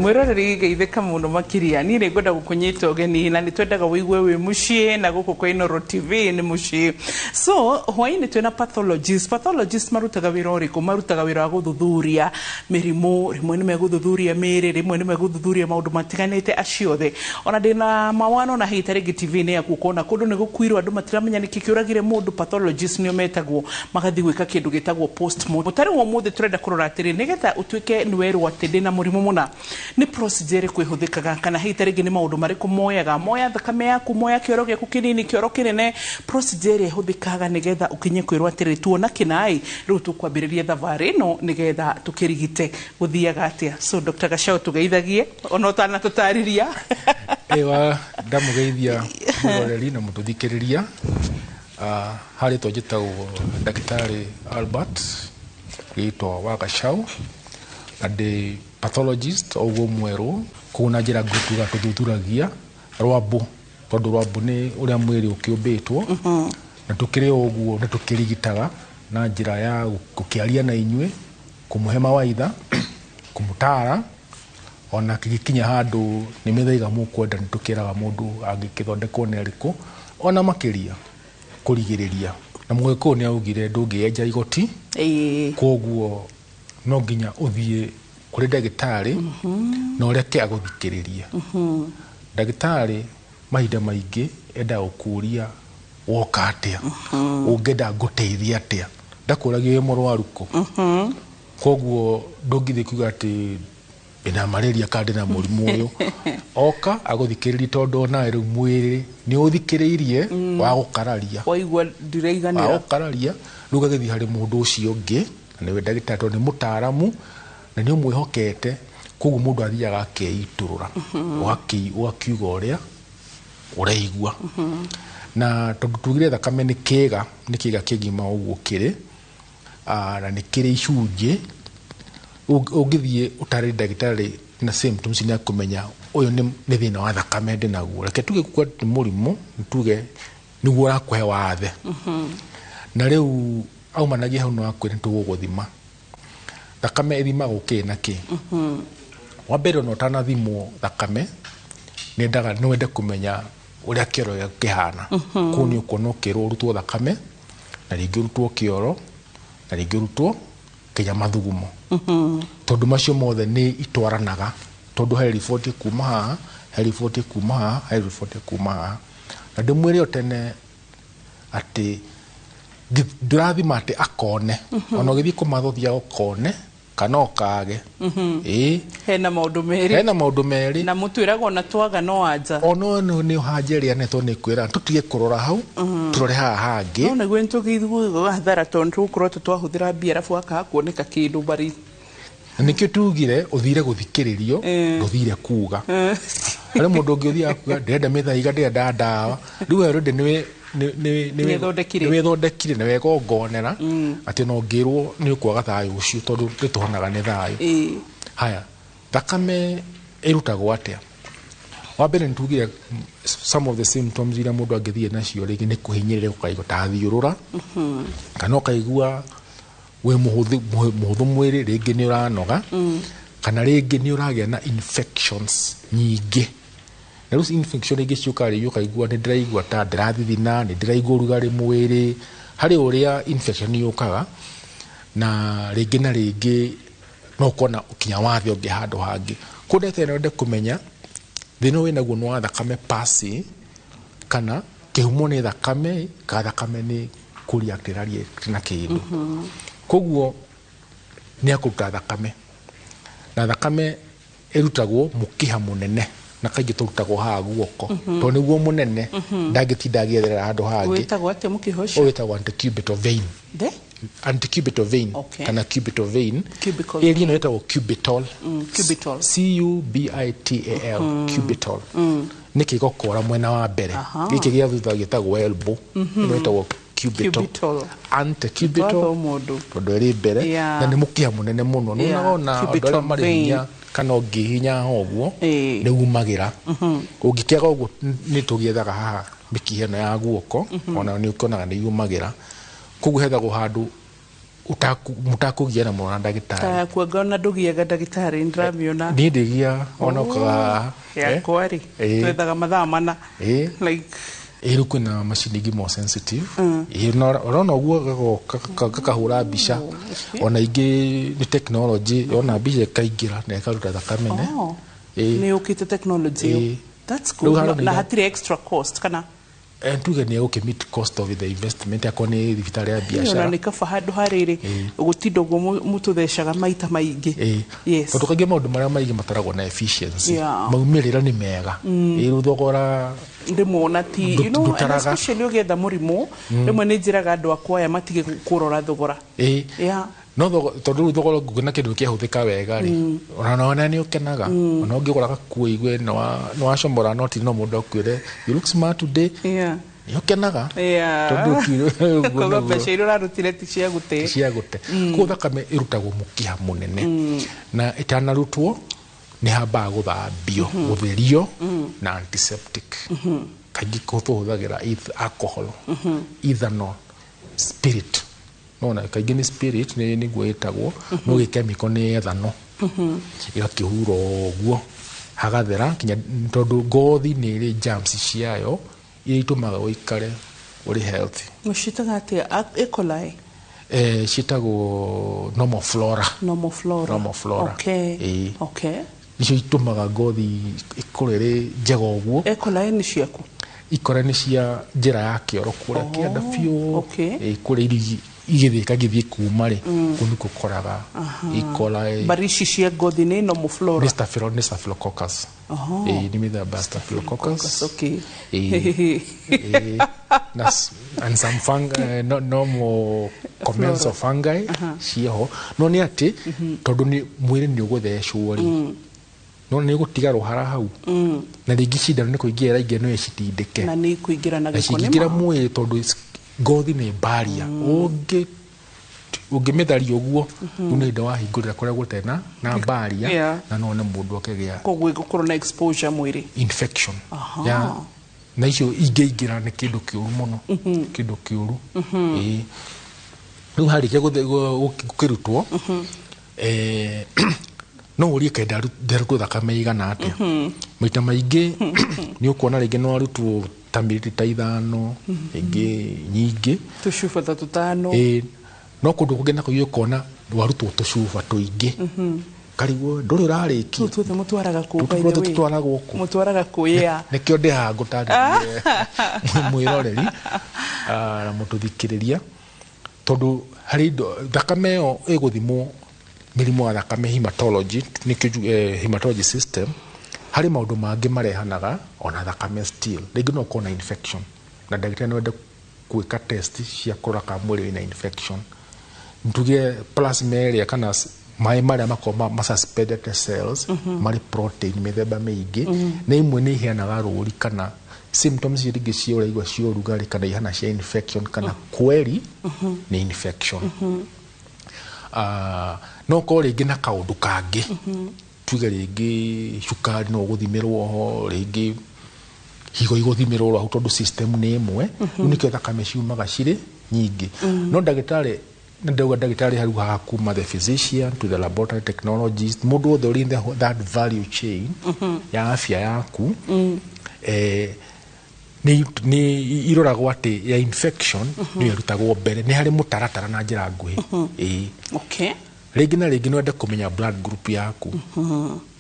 Mwĩroreri, geithĩka mũno makĩria. Niĩ nĩ ngwenda gũkũnyita ũgeni na nĩ twendaga wĩigue wĩ mũciĩ, na gũkũ kwa Inooro TV nĩ mũciĩ. So hwaĩ-inĩ twĩna pathologist. Pathologist marutaga wĩra ũrĩkũ? Marutaga wĩra wa gũthuthuria mĩrimũ, rĩmwe nĩ megũthuthuria mĩĩrĩ, rĩmwe nĩ megũthuthuria maũndũ matiganĩte acio othe. Ona ndĩna mawano na hihi ta rĩngĩ TV-inĩ yaku ũkona kũndũ nĩ gũkuirwo, andũ matiramenya nĩkĩ kĩũragire mũndũ. Pathologist nĩo metagwo magathiĩ gwĩka kĩndũ gĩtagwo postmortem. Ta rĩu ũmũthĩ tũrenda kũrora atĩrĩ, nĩgetha ũtuĩke nĩ werwo atĩ ndĩna mũrimũ mũna, nĩ procedure ĩrĩkũ ĩhũthĩkaga, kana hihi ta rĩngĩ nĩ maũndũ marĩkũ moyaga, moya thakame yaku, moya kĩoro gĩaku kĩnini, kĩoro kĩnene, procedure ĩrĩa ĩhũthĩkaga nĩgetha ũkinye kwĩrwo atĩrĩ, tuona kĩnaĩ, rĩu tũkwambĩrĩria thabarĩ ĩno nĩgetha tũkĩrigite, gũthiaga atĩa? So Dr. Gachau, tũgeithagie ona ũtanatũtarĩria. Ĩwa, ndamũgeithia mwĩroreri na mũtũthikĩrĩria. Harĩtwa njĩtagwo Ndagĩtarĩ Albert Gĩtwa wa Gachau, na ndĩ pathologist o ũguo mwerũ. Koguo na njĩra nguhĩ tugaga tũthuthuragia rwambũ, tondũ rwambũ nĩ ũrĩa mwĩrĩ ũkĩũmbĩtwo, na tũkĩrĩ o ũguo nĩ tũkĩrigitaga na njĩra ya gũkĩaria na inyuĩ, kũmũhe mawaitha, kũmũtara, ona kĩgĩkinya handũ nĩ mĩthaiga mũkwenda nĩ tũkĩraga mũndũ angĩkĩthondekwo nĩ arĩkũ, ona makĩria kũrigĩrĩria. Na mũgĩkũyũ nĩ augire ndũngĩenja igoti, koguo no nginya ũthiĩ kũrĩ ndagĩtarĩ na ũreke agũthikĩrĩrie. Ndagĩtarĩ mahinda maingĩ endaga gũkũria woka atĩa, ũngĩenda ngũteithie atĩa, ndakũragia wĩ mũrwaru kũ. Koguo ndũngĩthiĩ kuga atĩ ndĩna malaria kana ndĩna mũrimũ ũyũ. Oka agũthikĩrĩrie, tondũ onawe rĩu mwĩrĩ nĩ ũthikĩrĩirie wa gũkararia. Waigua ndiraiganĩra. Wa gũkararia, rĩu ũgagĩthiĩ harĩ mũndũ ũcio ũngĩ, na nĩwe ndagĩtarĩ, tondũ nĩ mũtaaramu na nĩ ũmwĩhokete. Koguo mũndũ athiaga akeitũrũra, ũgakiuga ũrĩa ũraigua. Na tondũ tugire thakame nĩ kĩga, nĩ kĩga kĩgima ũguo kĩrĩ, na nĩ kĩrĩ icunjĩ, ũngĩthiĩ ũtarĩ ndagĩtarĩ na symptoms nĩ akũmenya ũyũ nĩ thĩna wa thakame ndĩnaguo. Reke tuge kuga nĩ mũrimũ, tuge nĩguo ũrakũhe wathe. Na rĩu aumanagia hau no akwĩre nĩ tũgũgũthima. Thakame ĩthimagwo kĩ na kĩ? Wa mbere, ona ũtanathimwo thakame, nĩendaga nĩ wende kũmenya ũrĩa kĩoro gĩaku kĩhana. Kũu nĩ ũkuona ũkĩrwo ũrutwo thakame, na rĩngĩ ũrutwo kĩoro, na rĩngĩ ũrutwo kinya mathugumo, tondũ macio mothe nĩ itwaranaga, tondũ he riboti kuma haha, he riboti kuma haha, he riboti kuma haha. Na ndĩmwĩre o tene atĩ ndũrathima atĩ akone, ona ũgĩthiĩ kũmatha ũthiaga ũkone kana ũkage. Ĩĩ. Hena maũndũ merĩ. Hena maũndũ merĩ. Na mũtwĩraga ona twaga no anja. Ona nĩ hanja ĩrĩa nene, tondũ nĩ kwĩra tũtige kũrora hau, tũrore haha hangĩ. No nĩguo nĩtũgĩiguaga hathara, tondũ tũgũkorwo tũtwahũthĩra mbia arabu hakaga kuoneka kĩndũ bari. Na nĩkĩo tugire ũthire gũthikĩrĩrio, ndũthire kuga. Harĩ mũndũ ũngĩ ũthiaga kuga ndĩrenda mĩthaiga, ndĩrenda ndawa. Rĩu we already Nĩwĩthondekire. Nĩwĩthondekire na wegongonera atĩ ona ũngĩrwo nĩ ũkwaga thayũ ũcio, tondũ nĩ tũhonaga nĩ thayũ. Haya, thakame ĩrutagwo atĩa? Wa mbere, nĩ tugire some of the symptoms iria mũndũ angĩthiĩ nacio, rĩngĩ nĩ kũhinyĩrĩria, ũkaigua ta thiũrũra, kana ũkaigua wĩ mũhũthũ mwĩrĩ, rĩngĩ nĩ ũranoga, kana rĩngĩ nĩ ũragĩa na infections nyingĩ. Na rĩu infection rĩngĩ ciũkaga, rĩngĩ ũkaigua nĩ ndĩraigua ta ndĩrathithina, nĩ ndĩraigua ũrugarĩ mwĩrĩ, harĩ ũrĩa infection yũkaga. Na rĩngĩ na rĩngĩ no ũkona ũkinya wathe ũngĩ handũ hangĩ. Koguo ndagĩtarĩ no ende kũmenya thĩna ũyũ wĩnaguo nĩ wa thakame pasi, kana kĩhumo nĩ thakame, kana thakame nĩ kũ-react ĩra-react na kĩndũ. Koguo nĩ akũruta thakame, na thakame ĩrutagwo mũkiha mũnene, na kaingĩ tũrutagwo haha guoko, tondũ nĩguo mũnene, ndangĩtinda agĩetherera handũ hangĩ. Wĩtagwo atĩa mũkiha ũcio? Ũyũ wĩtagwo antecubital vein. The? Antecubital vein. Kana cubital vein. Cubical. Area ĩno ĩtagwo cubital. Cubital. C U B I T A L, cubital. Nĩ kĩgokora mwena wa mbere. Gĩkĩ gĩa thutha gĩtagwo elbow, ĩno ĩtagwo cubital. Cubital. Antecubital. Twatho mũndũ. Tondũ ĩrĩ mbere. Na nĩ mũkiha mũnene mũno. Nĩ wonaga ona andũ Cubital arĩa marĩ vein. hinya, kana ũngĩhihinya haha ũguo, nĩ umagĩra. Ũngĩkĩaga ũguo, nĩ tũgĩethaga haha mĩkiha ĩno ya guoko, ona nĩ ũkĩonaga nĩ yumagĩra. Koguo hethagwo handũ Mũtakũgiana mũno na ndagĩtarĩ. Ta yakwa ona ndũgiaga ndagĩtarĩ, nĩndĩramĩona. Niĩ ndĩgia ona ũkaga. Yakwa rĩ, twethaga mathaa 4. Like Ĩ, rĩu kwĩna macini ingĩ more sensitive. Ĩ, na ũrona ũguo gagoka gakahũra mbica. Ona ingĩ nĩ technology, yona mbica ĩkaingĩra na ĩkaruta thakame ne. Nĩ yũkĩte technology ĩyo. That's Rĩu good. harĩa Na hatirĩ extra cost kana? Tuge nĩ egũkĩ cost of the investment akorwo nĩ thibitarĩ ya Ona biacara. nĩ kaba handũ harĩrĩ gũtinda ũguo mũtũthecaga maita maingĩ. Yes. Tondũ kaingĩ maũndũ marĩa maingĩ mataragwo na efficiency. Yeah. Maumĩrĩra nĩ mega. Ĩ, rĩu thogora rĩmwe ona ti you know, and ndũtaraga. especially ũgĩetha mũrimũ, rĩmwe nĩ njĩraga andũ akwa aya matige kũrora thogora. Yeah. No tondũ rĩu thogora ũngĩona kĩndũ kĩahũthĩka wega rĩ, ona ona nĩ ũkenaga. Ona ũngĩgũra gakuo igue nĩ wacomora noti, no mũndũ akwĩre you look smart today. Nĩ ũkenaga. Tondũ ũguo Koguo nĩguo. mbeca iria ũrarutire ti cia gũte. Cia gũte. Koguo thakame ĩrutagwo mũkiha mũnene. Na ĩtanarutwo nĩ hambaga gũthambio, gũtherio na antiseptic. Kaingĩ tũhũthagĩra alcohol, ethanol, spirit. Nona kaingĩ nĩ spirit nĩguo ĩtagwo, no gĩkemiko nĩ ethanol. Ĩgakĩhurwo ũguo hagathera nginya, tondũ ngothi nĩ ĩrĩ germs ciayo iria itũmaga ũikare ũrĩ healthy. Mũciĩtaga atĩa? E. coli? Ciĩtagwo normal flora. Normal flora. Normal flora. Okay. Ĩĩ. Okay. Nicio itũmaga ngothi ĩkorwo ĩrĩ njega ũguo. E. coli nĩ ciaku? Ikore nĩ cia njĩra ya kĩoro kũrĩa kĩanda biũ. Okay. Ĩ, kũrĩa irigi igĩthĩka gĩthiĩ kuma rĩ, kũu nĩkuo ũkoraga E. coli. Bari ici cia ngothi nĩ normal flora. Nĩ staphylococcus. Ĩ, nĩ mĩthemba ya staphylococcus. Okay. Ĩ, ĩ, na and some fungi, no, normal commensal fungi ciĩho. No nĩ atĩ tondũ nĩ mwĩrĩ nĩ ũgũthecwo rĩ, no nĩ ũgũtiga rũhara hau, na rĩngĩ cindano nĩ kũingĩra ĩraingĩra, no ĩcitindĩke. Na nĩ kũingĩra na na gĩko nĩ cingĩingĩra ma. mwĩrĩ, tondũ ngothi nĩ baria, ũngĩmĩtharia ũguo, rĩu nĩ hĩndĩ wahingũrĩra kũrĩa gũtarĩ na baria, na no one mũndũ akĩgĩa Koguo ĩgũkorwo na exposure mwĩrĩ. infection ya na icio ingĩingĩra nĩ kĩndũ kĩũru mũno, kĩndũ kĩũru. Ĩĩ, rĩu harĩkia gũkĩrutwo, no ũrie kaĩ ndarutwo thakame igana atĩa. Maita maingĩ nĩ ũkuona rĩngĩ no arutwo ta mililita 5, rĩngĩ nyingĩ. Tũcuba ta 5. Ĩĩ, no kũndũ kũngĩ nako ũkona warutwo tũcuba tũingĩ, karigwo ndũrĩ ũrarĩkia. Tũu tuothe mũtwaraga kũ, Tũu by the tuothe way? tũtwaragwo kũ? Mũtwaraga kũ? Yeah. Nĩkĩo ndĩ haha ngũtarĩrie mwĩroreri na mũtũthikĩrĩria, tondũ harĩ indo thakame ĩyo ĩgũthimwo mĩrimũ ya thakame, hematology, nĩkĩo hematology system. Harĩ maũndũ mangĩ marehanaga ona thakame still, rĩngĩ no ũkorwo na infection na ndagĩtarĩ no ende gwĩka test cia kũrora kana mwĩrĩ wĩna infection. Tuge plasma ĩrĩa kana maĩ marĩa makoragwo ma suspended cells marĩ protein mĩthemba mĩingĩ, na imwe nĩ iheanaga rũri kana symptoms iria ingĩ cia ũraigua cia ũrugarĩ kana ihana cia infection kana kweri nĩ infection. No ũkorwo rĩngĩ na kaũndũ kangĩ, tuge rĩngĩ cukari no ũgũthimĩrwo ho, rĩngĩ higo igũthimĩrwo hau, tondũ system nĩ ĩmwe. Rĩu nĩkĩo thakame ciumaga cirĩ nyingĩ. No ndagĩtarĩ, na ndauga ndagĩtarĩ hau haha, kuma the physician to the laboratory technologist, mũndũ wothe ũrĩ in that value chain ya afya yaku, nĩ iroragwo atĩ ya infection nĩyo ĩrutagwo mbere. Nĩ harĩ mũtaratara na njĩra nguhĩ. Ĩĩ. Rĩngĩ na rĩngĩ no wende kũmenya blood group yaku,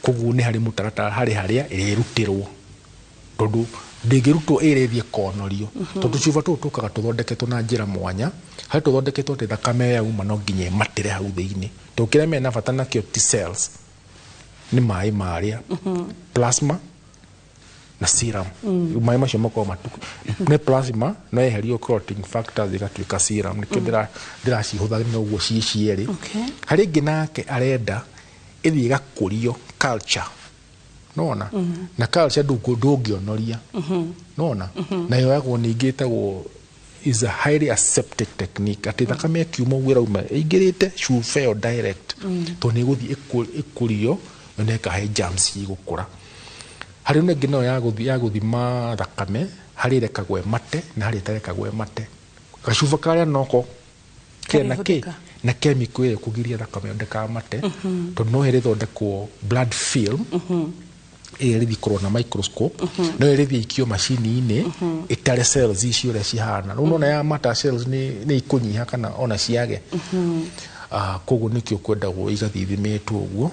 koguo nĩ harĩ mũtaratara harĩ harĩa ĩrĩrutĩrwo, tondũ ndĩngĩrutwo ĩrĩthiĩ konorio, tondũ cuba tũtũ tũkaga tũthondeketwo na njĩra mwanya, harĩ tũthondeketwo atĩ thakame yauma no nginya ĩmatĩre hau thĩinĩ, tondũ kĩrĩa mena bata nakĩo ti cells, nĩ maĩ marĩa plasma na serum. Maĩ macio makoragwo matuku nĩ plasma, no yeherio clotting factors igatuĩka serum. Nĩkĩo ndĩracihũthagĩra ũguo ciĩ cierĩ. Harĩ ĩngĩ nake arenda ĩthiĩ ĩgakũrio culture, nona na culture ndũngĩonoria, nona na yoyagwo ningĩ ĩtagwo is a highly aseptic technique, atĩ thakame ĩkiuma ũguo ĩrauma ĩingĩrĩte cuba ĩyo direct, tondũ nĩ ĩgũthiĩ ĩkũrio na ĩkahe germs igũkũra. Harĩ na ĩngĩ nayo ya gũthima thakame, harĩ ĩrekagwo ĩmate na harĩ ĩtarekagwo ĩmate. Gacuba karĩa noko kena kĩ Karĩhũthĩka. Na chemical ĩyo kũgiria thakame ĩyo ndĩkamate, tondũ no ĩrĩthondekwo blood film ĩrĩa ĩrĩthiĩ kũrorwo na microscope, no ĩrĩthiĩ ikio macini-inĩ ĩtare cells icio ũrĩa cihana. Rĩu nona ya mata cells nĩ ikũnyiha kana ona ciage. Koguo nĩkĩo kwendagwo igathiĩ ithimĩtwo ũguo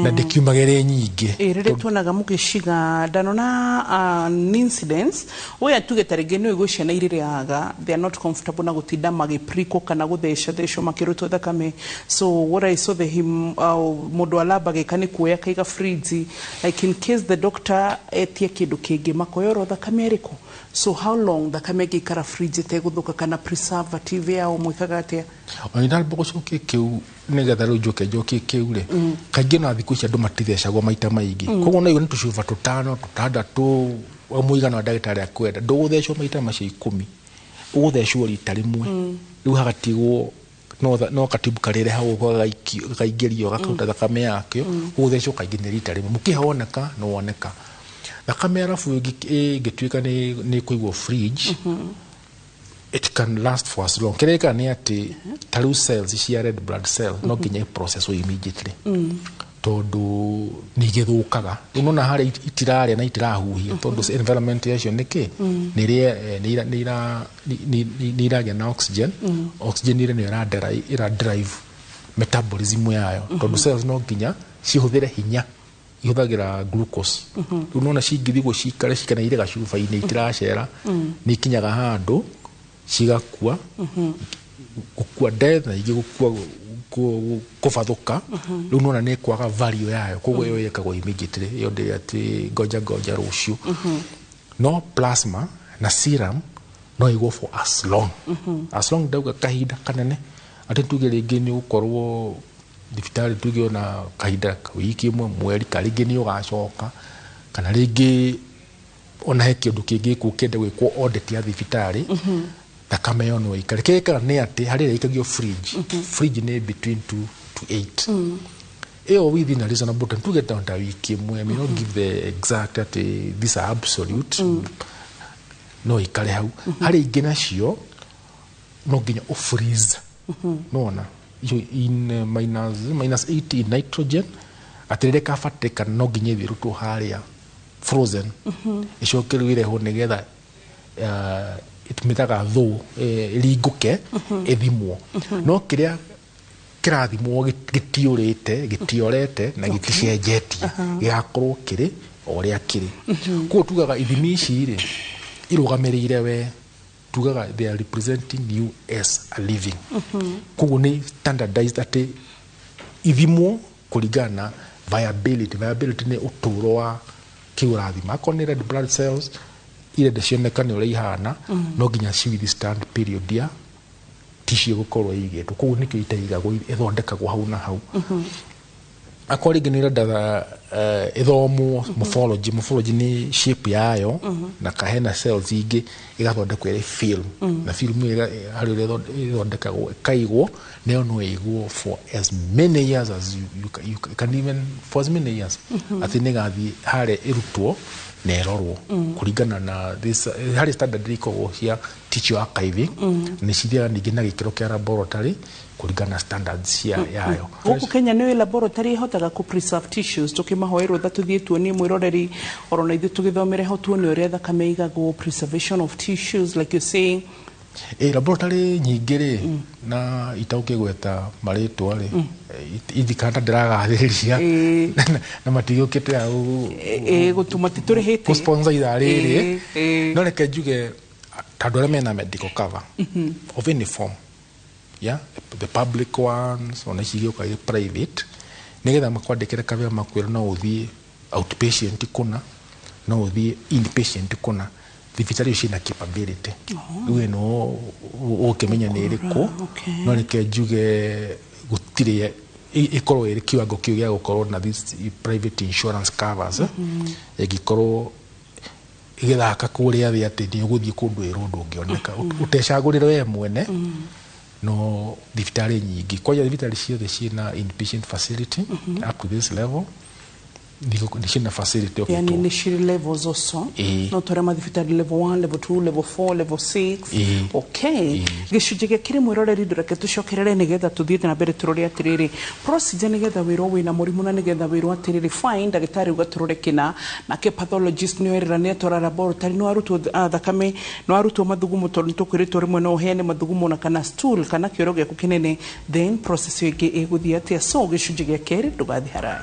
na ndĩkiumaga ĩrĩ nyingĩ. Rĩrĩa tuonaga mũgĩciga ndanona an incidents ũyũ, tuge ta rĩngĩ nĩ ũigua ciana irĩrĩaga, they are not comfortable na gũtinda magĩprikwo kana gũthecwo makĩrutwo thakame. So what I saw the him, mũndũ wa lab agĩka nĩ kuoya kaiga fridge, like in case the doctor etie kĩndũ kĩngĩ, makoyorwo thakame ĩrĩkũ. So how long thakame ĩngĩikara fridge ĩtegũthũka, kana preservative yao mwĩkaga atĩa? Ona ndamba gũcokia kĩu, nĩgetha rĩu njoke njokie kĩu rĩ, kaingĩ na thikũ ici andũ matithecagwo maita maingĩ, koguo no igue nĩ tũcuba tũtano, tũtandatũ, o mũigana wa ndagĩtarĩ akwenda. Ndũgũthecwo maita macio 10, ũgũthecwo rita rĩmwe, rĩu hagatigwo no katibu karĩre hau ũguo, gakaingĩrio gakaruta thakame yakĩo. Ũgũthecwo kaingĩ nĩ rita rĩmwe, mũkiha woneka nĩ woneka thakame, arabu ĩngĩtuĩka nĩ kũigwo fridge, it can last for as long. Kĩrĩa gĩkaga nĩ atĩ ta rĩu cells cia red blood cell no nginya ĩ-processwo immediately, tondũ nĩ igĩthũkaga. Rĩu nona harĩa itirarĩa na itirahuhia, tondũ environment yacio nĩ kĩ nĩ rĩa nĩ iragĩa na oxygen. Oxygen ĩrĩa nĩyo ĩra drive metabolism yayo, tondũ cells no nginya cihũthĩre hinya, ihũthagĩra glucose. Rĩu nona cingĩthigwo cikare cikare irĩ gacuba-inĩ itiracera, nĩ ikinyaga handũ cigakua, gũkua death, na ingĩ gũkua kũbathũka. Rĩu nona nĩ kwaga value yayo, koguo ĩyo ĩkagwo immediately, ĩyo ndĩrĩ atĩ ngoja ngoja rũciũ. No plasma na serum no ĩgwo for as long as long, ndauga kahinda kanene, atĩ tuge rĩngĩ nĩ ũgũkorwo thibitarĩ, tuge ona kahinda ka wiki ĩmwe, mweri, ka rĩngĩ nĩ ũgacoka, kana rĩngĩ ona he kĩndũ kĩngĩ kĩenda gwĩkwo audit ya thibitarĩ, thakame ĩyo no ĩikare. Kĩrĩa ĩkaga nĩ atĩ harĩ ĩrĩa ĩikagio fridge, fridge nĩ between 2 to 8, ĩyo within a reasonable time, tuge ta wiki ĩmwe. I may not give the exact atĩ these are absolute, no ikare hau. Harĩ ingĩ nacio no nginya ũfreeze, nona icio in minus 80 in nitrogen, atĩ rĩrĩa ĩkabatĩkana no nginya ĩthiĩ ĩrutwo harĩa frozen, ĩcoke rĩu ĩrehwo nĩgetha ĩtũmĩtaga thũ ĩringũke ĩthimwo, no kĩrĩa kĩrathimwo gĩtiũrĩte, gĩtiorete na gĩticenjetie, gĩgakorwo kĩrĩ o ũrĩa kĩrĩ. Koguo tugaga ithimi ici rĩ irũgamĩrĩire we, tugaga they are representing you as a living, koguo nĩ standardized atĩ ithimwo kũringana na viability. Viability nĩ ũtũũro wa kĩu ũrathima. Akorwo nĩ red blood cells, irenda cionekane ũrĩa ihana, no nginya ci withstand period ya tissue gũkorwo ĩigĩtwo. Koguo nĩkĩo itaigagwo, ĩthondekagwo hau na hau. Akorwo rĩngĩ nĩ ũrenda ĩthomwo morphology, morphology nĩ shape yayo, na kahena cells ingĩ ĩgathondekwo ĩrĩ film, na film ĩyo harĩ ũrĩa ĩthondekagwo ĩkaigwo, nayo no ĩigwo for as many years as you can, even for as many years, atĩ nĩ ĩgathiĩ harĩa ĩrutwo na ĩrorwo kũringana na this, harĩ standard ikoragwo cia tissue archiving, nĩ cithiaga ningĩ na gĩkĩro kĩa laboratory kũringana na standards cia yayo. Gũkũ Kenya nĩ laboratory ĩhotaga kũ preserve tissues? Tũkĩmahoe rũtha tũthiĩ tuonie mwĩroreri, oro na ithuĩ tũgĩthomere ho, tuone ũrĩa thakame ĩigagwo, preservation of tissues like you're saying. Ĩ laboratory nyingĩ rĩ, na itaũkĩgweta marĩtwa rĩ, ithikana ta ndĩragathĩrĩria na matigũkĩte hau gũtuma titũrĩhĩte gũ-sponsor ithaa rĩrĩ. Ĩ. No reke njuge ta andũ arĩa mena medical cover of any form, yeah, the public ones, ona ici igĩũka irĩ private, nĩgetha makwandĩkĩre kawĩra, makwĩra no ũthiĩ outpatient kũna, no ũthiĩ inpatient kũna, thibitarĩ icio ciĩna capability. Rĩu ĩno ũgũkĩmenya nĩ ĩrĩkũ. No reke njuge gũtirĩ ĩkorwo ĩrĩ kiwango kĩu gĩa gũkorwo na this private insurance covers, ĩngĩkorwo ĩgĩthaka kũrĩa thĩ atĩ nĩ ũgũthiĩ kũndũ ĩrwo ndũngĩoneka ũtecagũrĩre we mwene. No thibitarĩ nyingĩ, kwanja thibitarĩ ciothe ciĩna inpatient facility up to this level. Nĩ ciĩna facility Yani okĩtwo. Nĩ cirĩ levels also. Ĩĩ. No tũrĩa mathibitarĩ level 1, level 2, level 4, level 6. Ĩĩ. Okay, gĩcunjĩ gĩa kĩrĩ mwĩroreri, ndũreke tũcokerere nĩgetha tũthiĩte na mbere tũrore atĩrĩrĩ procedure nĩgetha wĩrwo wĩna mũrimũ na nĩgetha wĩrwo atĩrĩrĩ fine, ndagĩtarĩ uga tũrore kĩna, nake pathologist nĩ oerera nĩ atwara laboratory, nĩ warutwo thakame, nĩ warutwo mathugumo, tondũ nĩ tũkwĩrĩtwo rĩmwe no ũheane mathugumo na kana stool kana kĩoro gĩaku kĩnene, then process ĩyo ĩngĩ ĩgũthiĩ atĩa? So gĩcunjĩ gĩa kerĩ, ndũgathiĩ haraya.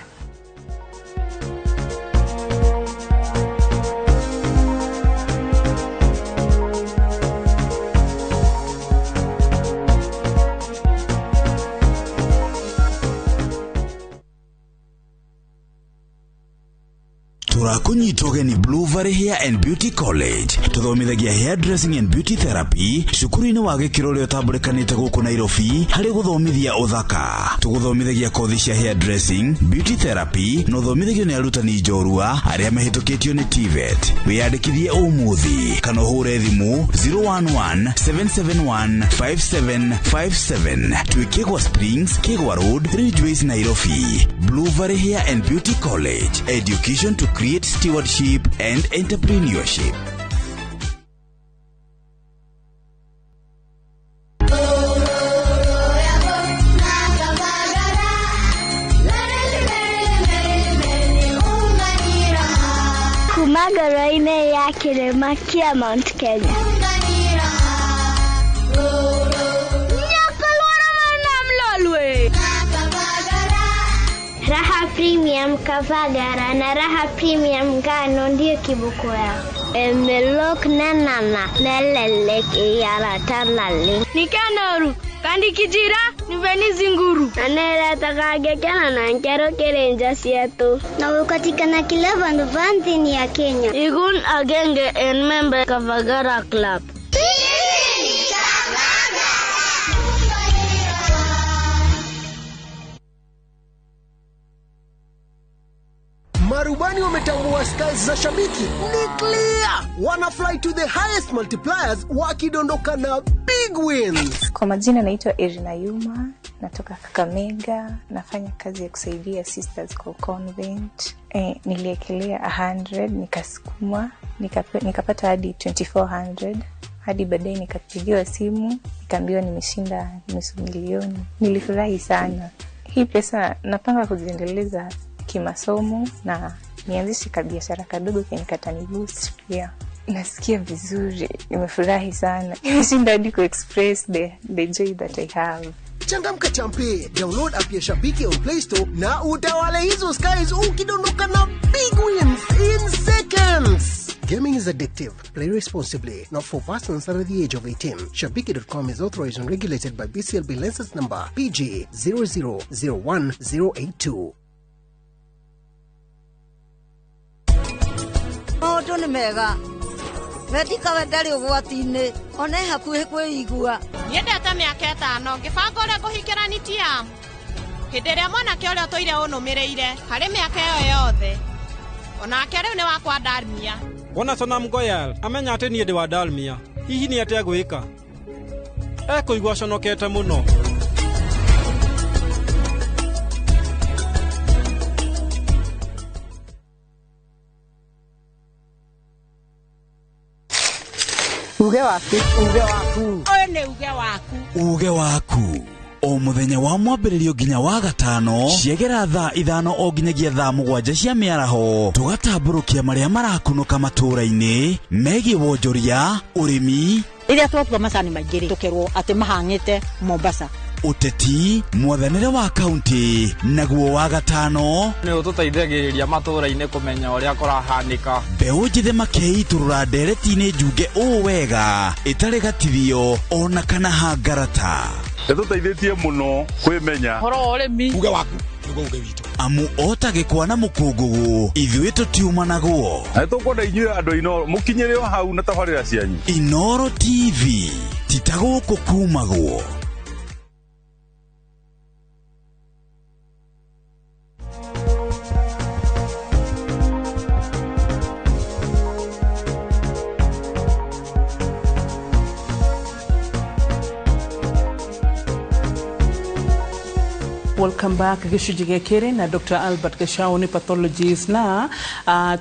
Tũrakũnyita ũgeni Blue Valley Hair and Beauty College. Tũthomithagia hair dressing and beauty therapy, cukuru-inĩ wa gĩkĩro ũrĩa ũtambũrĩkanĩte gũkũ Nairobi harĩ gũthomithia ũthaka. Tũgũthomithagia kothi cia hair dressing, beauty therapy, na ũthomithagio nĩ arutani njorua arĩa mahĩtũkĩtio nĩ TVET. Wĩyandĩkithie ũmũthĩ kana ũhũre thimũ 011 771 5757. Twĩ Kĩgwa Springs, Kĩgwa Road, Ridgeways, Nairobi. Blue Valley Hair and Beauty College, education to create stewardship and entrepreneurship. Kuma ngoro-inĩ ya kĩrĩma kĩa Mount Kenya. Nyaka lworo mar Nam Lolwe. Raha Premium Kavagara na Raha Premium ngano ndiyo kiboko yao. Emelok nanana nelelek iyaratanale. Nikanoru kandikijira niveni zinguru. Aneretakagekena na nkero kirenja sietu. Na ukatikana kila vandu va nthini ya Kenya. Igun agenge en member Kavagara Club. Marubani wametambua skies za shabiki ni clear, wana fly to the highest multipliers wakidondoka na big wins. Kwa majina naitwa Irina Yuma, natoka Kakamega, nafanya kazi ya kusaidia sisters kwa convent. Niliekelea 100, nikasukuma, nikapata hadi 2400, hadi baadaye nikapigiwa simu, nikaambiwa nimeshinda 500,000. Nilifurahi sana. Hii pesa napanga kuziendeleza kimasomo na nianzishe kabiashara kadogo kenye kataniboost pia. Nasikia vizuri, nimefurahi sana. Nimeshinda hadi ku-express the joy that I have. Changamka champe, download app ya Shabiki on Play Store na utawale hizo skies ukidondoka na big wins in seconds. Gaming is addictive. Play responsibly. Not for persons under the age of 18. Shabiki.com is authorized and regulated by BCLB license number PG 0001082. Maũndũ nĩ mega wendikawe ndarĩ ũgwati-inĩ ona e hakuhĩ kwĩigua. Nyendete mĩaka 5 ngĩbanga ũrĩa ngũhikĩra Nitiam. Hĩndĩ ĩrĩa mwanake ũrĩa ũtũire ũnũmĩrĩire harĩ mĩaka ĩyo yothe, onake rĩu nĩ wakwa Dalmia. Wona Sonam Goyal amenya atĩ niĩ ndĩ wa Dalmia, hihi nĩ atĩa gwĩka? Ekũigua aconokete mũno. Uge waku. Uge waku. Ũyũ nĩ uge waku. Uge waku o mũthenya wa mwambĩrĩrio nginya wa gatano ciegera thaa 5 o nginyagia thaa 7 cia mĩaraho, tũgatambũrũkia marĩa marakunũka matũũra-inĩ megiĩ wonjoria, ũrĩmi, rĩrĩa twatua macani maingĩ rĩ tũkerwo atĩ mahang'ĩte Mombasa, ũteti, mwathanĩre wa kaunti, naguo wa gatano nĩ ũtũteithagĩrĩria matũũra-inĩ kũmenya ũrĩa kũrahanĩka. Mbeũ njĩthĩ makeitũrũra ndereti-inĩ njunge ũũ wega ĩtarĩ gatithio ona kana hangarata. Ĩtũteithĩtie mũno kwĩmenya ũhoro wa ũrĩmi. Uge waku nĩguo uge witũ. Amu ota gĩkwa na mũkũngũgũ ithuĩ tũtiumanagwo. Na nĩtũkwenda inyuĩ andũ a Inooro mũkinyĩre o hau na tabarĩra cianyu. Inooro TV ti ta gũkũ kumagwo. Welcome back. Gĩcunjĩ gĩa kerĩ na Dr. Albert Gachau nĩ pathologist na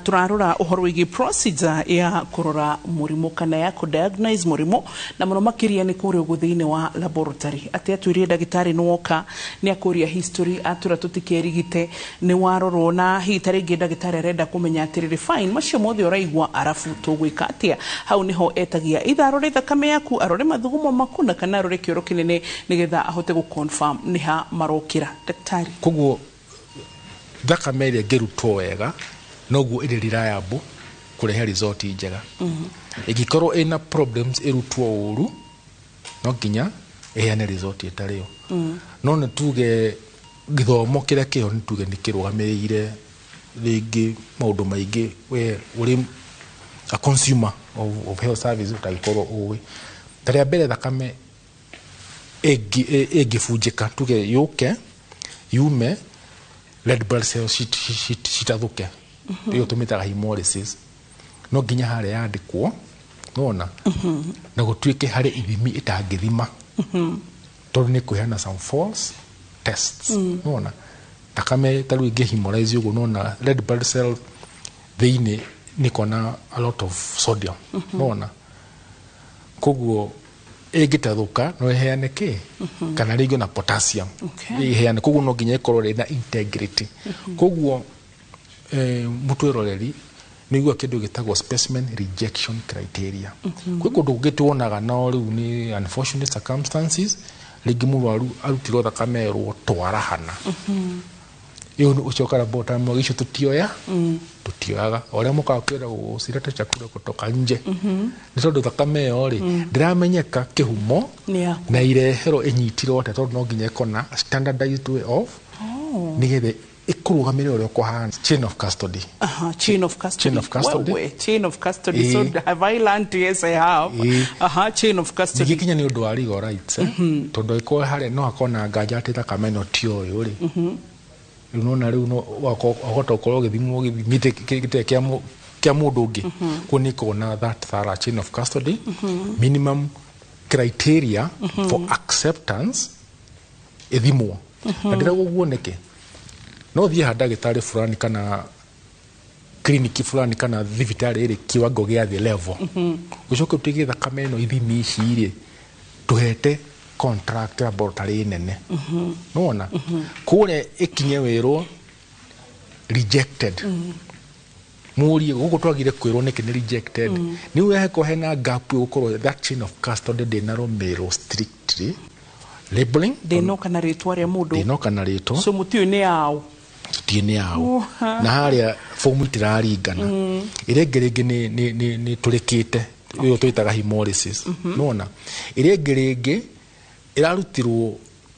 tũrarora ũhoro wĩgiĩ procedure ya kũrora mũrimũ kana ya kũ-diagnose mũrimũ, na mũno makĩria nĩ kũrĩa ũguo thĩinĩ wa laboratory. Atĩ atwĩrire ndagĩtarĩ nĩ woka nĩ akũria history, atwĩra tũtikerigite, nĩ warorwo, na hihi ta rĩngĩ ndagĩtarĩ arenda kũmenya atĩrĩrĩ, fine, macio mothe ũraigua, arabu tũgwĩka atĩa? Hau nĩho etagia either arore thakame yaku, arore mathugumo maku, na kana arore kĩoro kĩnene nĩgetha ahote gũ-confirm nĩ ha marokĩra. Daktari. Koguo thakame ĩrĩa ĩngĩrutwo wega noguo ĩrĩ reliable kũrehe result njega. Ĩngĩkorwo ĩna problems, ĩrutwo ũru, no nginya ĩheane result ĩtarĩ yo. No nĩ tuge gĩthomo kĩrĩa kĩho, nĩ tuge nĩ kĩrũgamĩrĩire rĩngĩ maũndũ maingĩ we ũrĩ a consumer of health service ũtangĩkorwo ũĩ. Ta rĩa mbere, thakame ĩngĩbunjĩka, tuge yũke yume red blood cells citathũke, ĩyo tũmĩtaga hemolysis, no nginya harĩa yandĩkwo nona na gũtuĩke harĩ ithimi ĩtangĩthima, tondũ nĩ kũheana some false tests. Nona thakame ta rĩu ĩngĩ hemolyze ũguo, nona red blood cell thĩinĩ nĩ kona a lot of sodium, nona koguo ĩngĩtathũka no ĩheane kĩ kana rĩngĩ ona potassium ĩheane. Koguo no nginya ĩkorwo ĩna integrity. Koguo mũtwĩroreri nĩ igua kĩndũ gĩtagwo specimen rejection criteria. Kwĩ kũndũ kũngĩ tuonaga, no rĩu nĩ unfortunate circumstances, rĩngĩ mũrwaru arutirwo thakame erwo twarahana, ĩyo nĩ ũcoka laboratory icio tũtioya, tũtioyaga o ũrĩa mũkaga kwĩra usilete chakula kutoka nje, nĩ tondũ thakame ĩyo rĩ ndĩramenyeka kĩhumo Nĩ yaku. Na ireherwo ĩnyitirwo atĩa, tondũ no nginya ĩkorwo na standardized way of nĩgetha ĩkũrũgamĩrĩre ũrĩa ũkũhana, chain of custody. Aha, chain of custody. Chain of custody. Wewe, chain of custody. So have I learned? Yes, I have. Aha, chain of custody. Ningĩ kinya nĩ ũndũ wa legal rights, eh? Tondũ ĩkorwo harĩa no akorwo na nganja atĩ thakame ĩno ti ũyũ rĩ, rĩu nona rĩu no wahota gũkorwo ũgĩthimwo gĩthimi gĩtarĩ kĩa mũndũ ũngĩ. Koguo nĩ ĩkoragwo na that thorough chain of custody, minimum criteria for acceptance ĩthimwo. Na ndĩrauga ũguo nĩkĩ? No thiĩ ha ndagĩtarĩ fulani kana kliniki fulani kana thibitarĩ ĩrĩ kiwango gĩa thĩ level, ũcoke ũtuĩke thakame ĩno ithimi ici rĩ tũhete contract laboratory nene, nona kũrĩa ĩkinye wĩrwo rejected. Mũrie gũkũ twagire kwĩrwo nĩkĩ nĩ rejected. Nĩ weheko hena gap ĩgũkorwo that chain of custody ndĩnarũmĩrĩrwo strictly, labeling. Ndĩnoka na rĩtwa rĩa mũndũ. Ndĩnoka na rĩtwa. So mũtiũĩ nĩ yaũ. Tũtiĩ nĩ yaũ, na harĩa fomu itiraringana. Ĩrĩa ĩngĩ rĩngĩ nĩ tũrĩkĩte, ĩyo twĩtaga hemolysis. Nona ĩrĩa ĩngĩ rĩngĩ ĩrarutirwo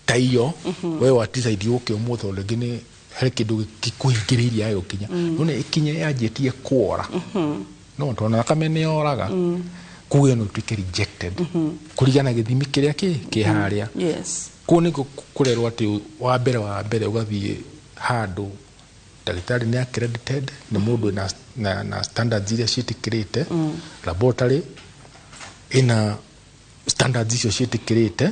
ta iyo we wa decide ũke ũmũthĩ, tondũ rĩngĩ nĩ harĩ kĩndũ gĩkũhingĩrĩirie ya gũkinya, nona ĩkinye yanjĩtie kuora, no tondũ thakame nĩ yoraga, koguo ĩyo no ĩtuĩke rejected kũringana na gĩthimi kĩrĩa kĩ harĩa. Kũu nĩkuo kũrerwo atĩ wa mbere ũgathiĩ handũ ndagĩtarĩ nĩ accredited, nĩ mũndũ wĩna na standards iria ciĩtĩkĩrĩte, laboratory ĩna standards icio ciĩtĩkĩrĩte,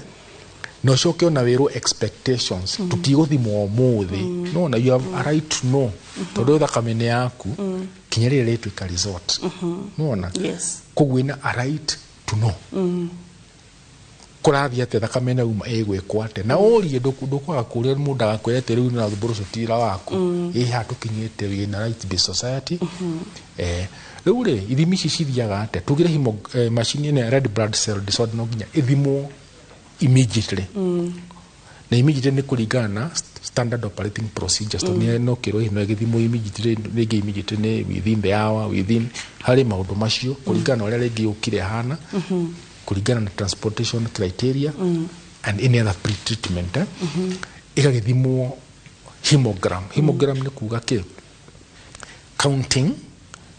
na ũcoke ona wĩrwo expectations, tũtigũthimwo ũmũthĩ. No na you have a right to know, tondũ thakame nĩ yaku kinya rĩrĩa rĩtuĩka result, nona koguo ĩna a right to know kũrathiĩ atĩa, thakame ĩno yauma ĩgwĩkwo atĩa, na ũrie ndũkwaga kũria mũndũ agakwĩra atĩ rĩu nĩ ũcio ti wĩra waku. Ĩ haha tũkinyĩte wĩna right based society. Rĩu rĩ ithimi ici cithiaga atĩa? Tugire macini ĩno ya red blood cell disorder no nginya ĩthimwo immediately, na immediately nĩ kũringana na standard operating procedures, tondũ no kĩrwo hihi no ĩgĩthimwo immediately, rĩngĩ immediately nĩ within the hour, within harĩ maũndũ macio kũringana na ũrĩa rĩngĩ yũkire hana, kũringana na transportation criteria and any other pre-treatment, eh? Ĩgagĩthimwo hemogram. Hemogram nĩ kuga kĩ? Counting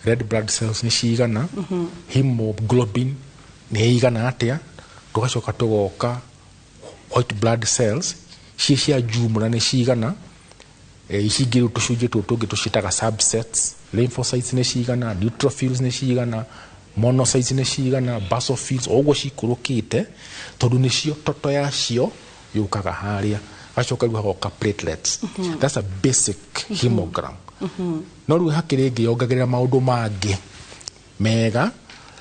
red blood cells nĩ cigana, hemoglobin nĩ ĩigana atĩa, tũgacoka tũgoka white blood cells ciĩ cia jumla nĩ cigana, ici ingĩ rĩu tũcunjĩ tũtũ tũngĩ tũciĩtaga subsets, lymphocytes nĩ cigana, neutrophils nĩ cigana, monocytes nĩ cigana, basophils, o ũguo cikũrũkĩte, tondũ nĩcio toto yacio yũkaga harĩa. Gacoka rĩu hagoka platelets. That's a basic hemogram. No rĩu hakĩrĩ ĩngĩ yongagĩrĩra maũndũ mangĩ mega,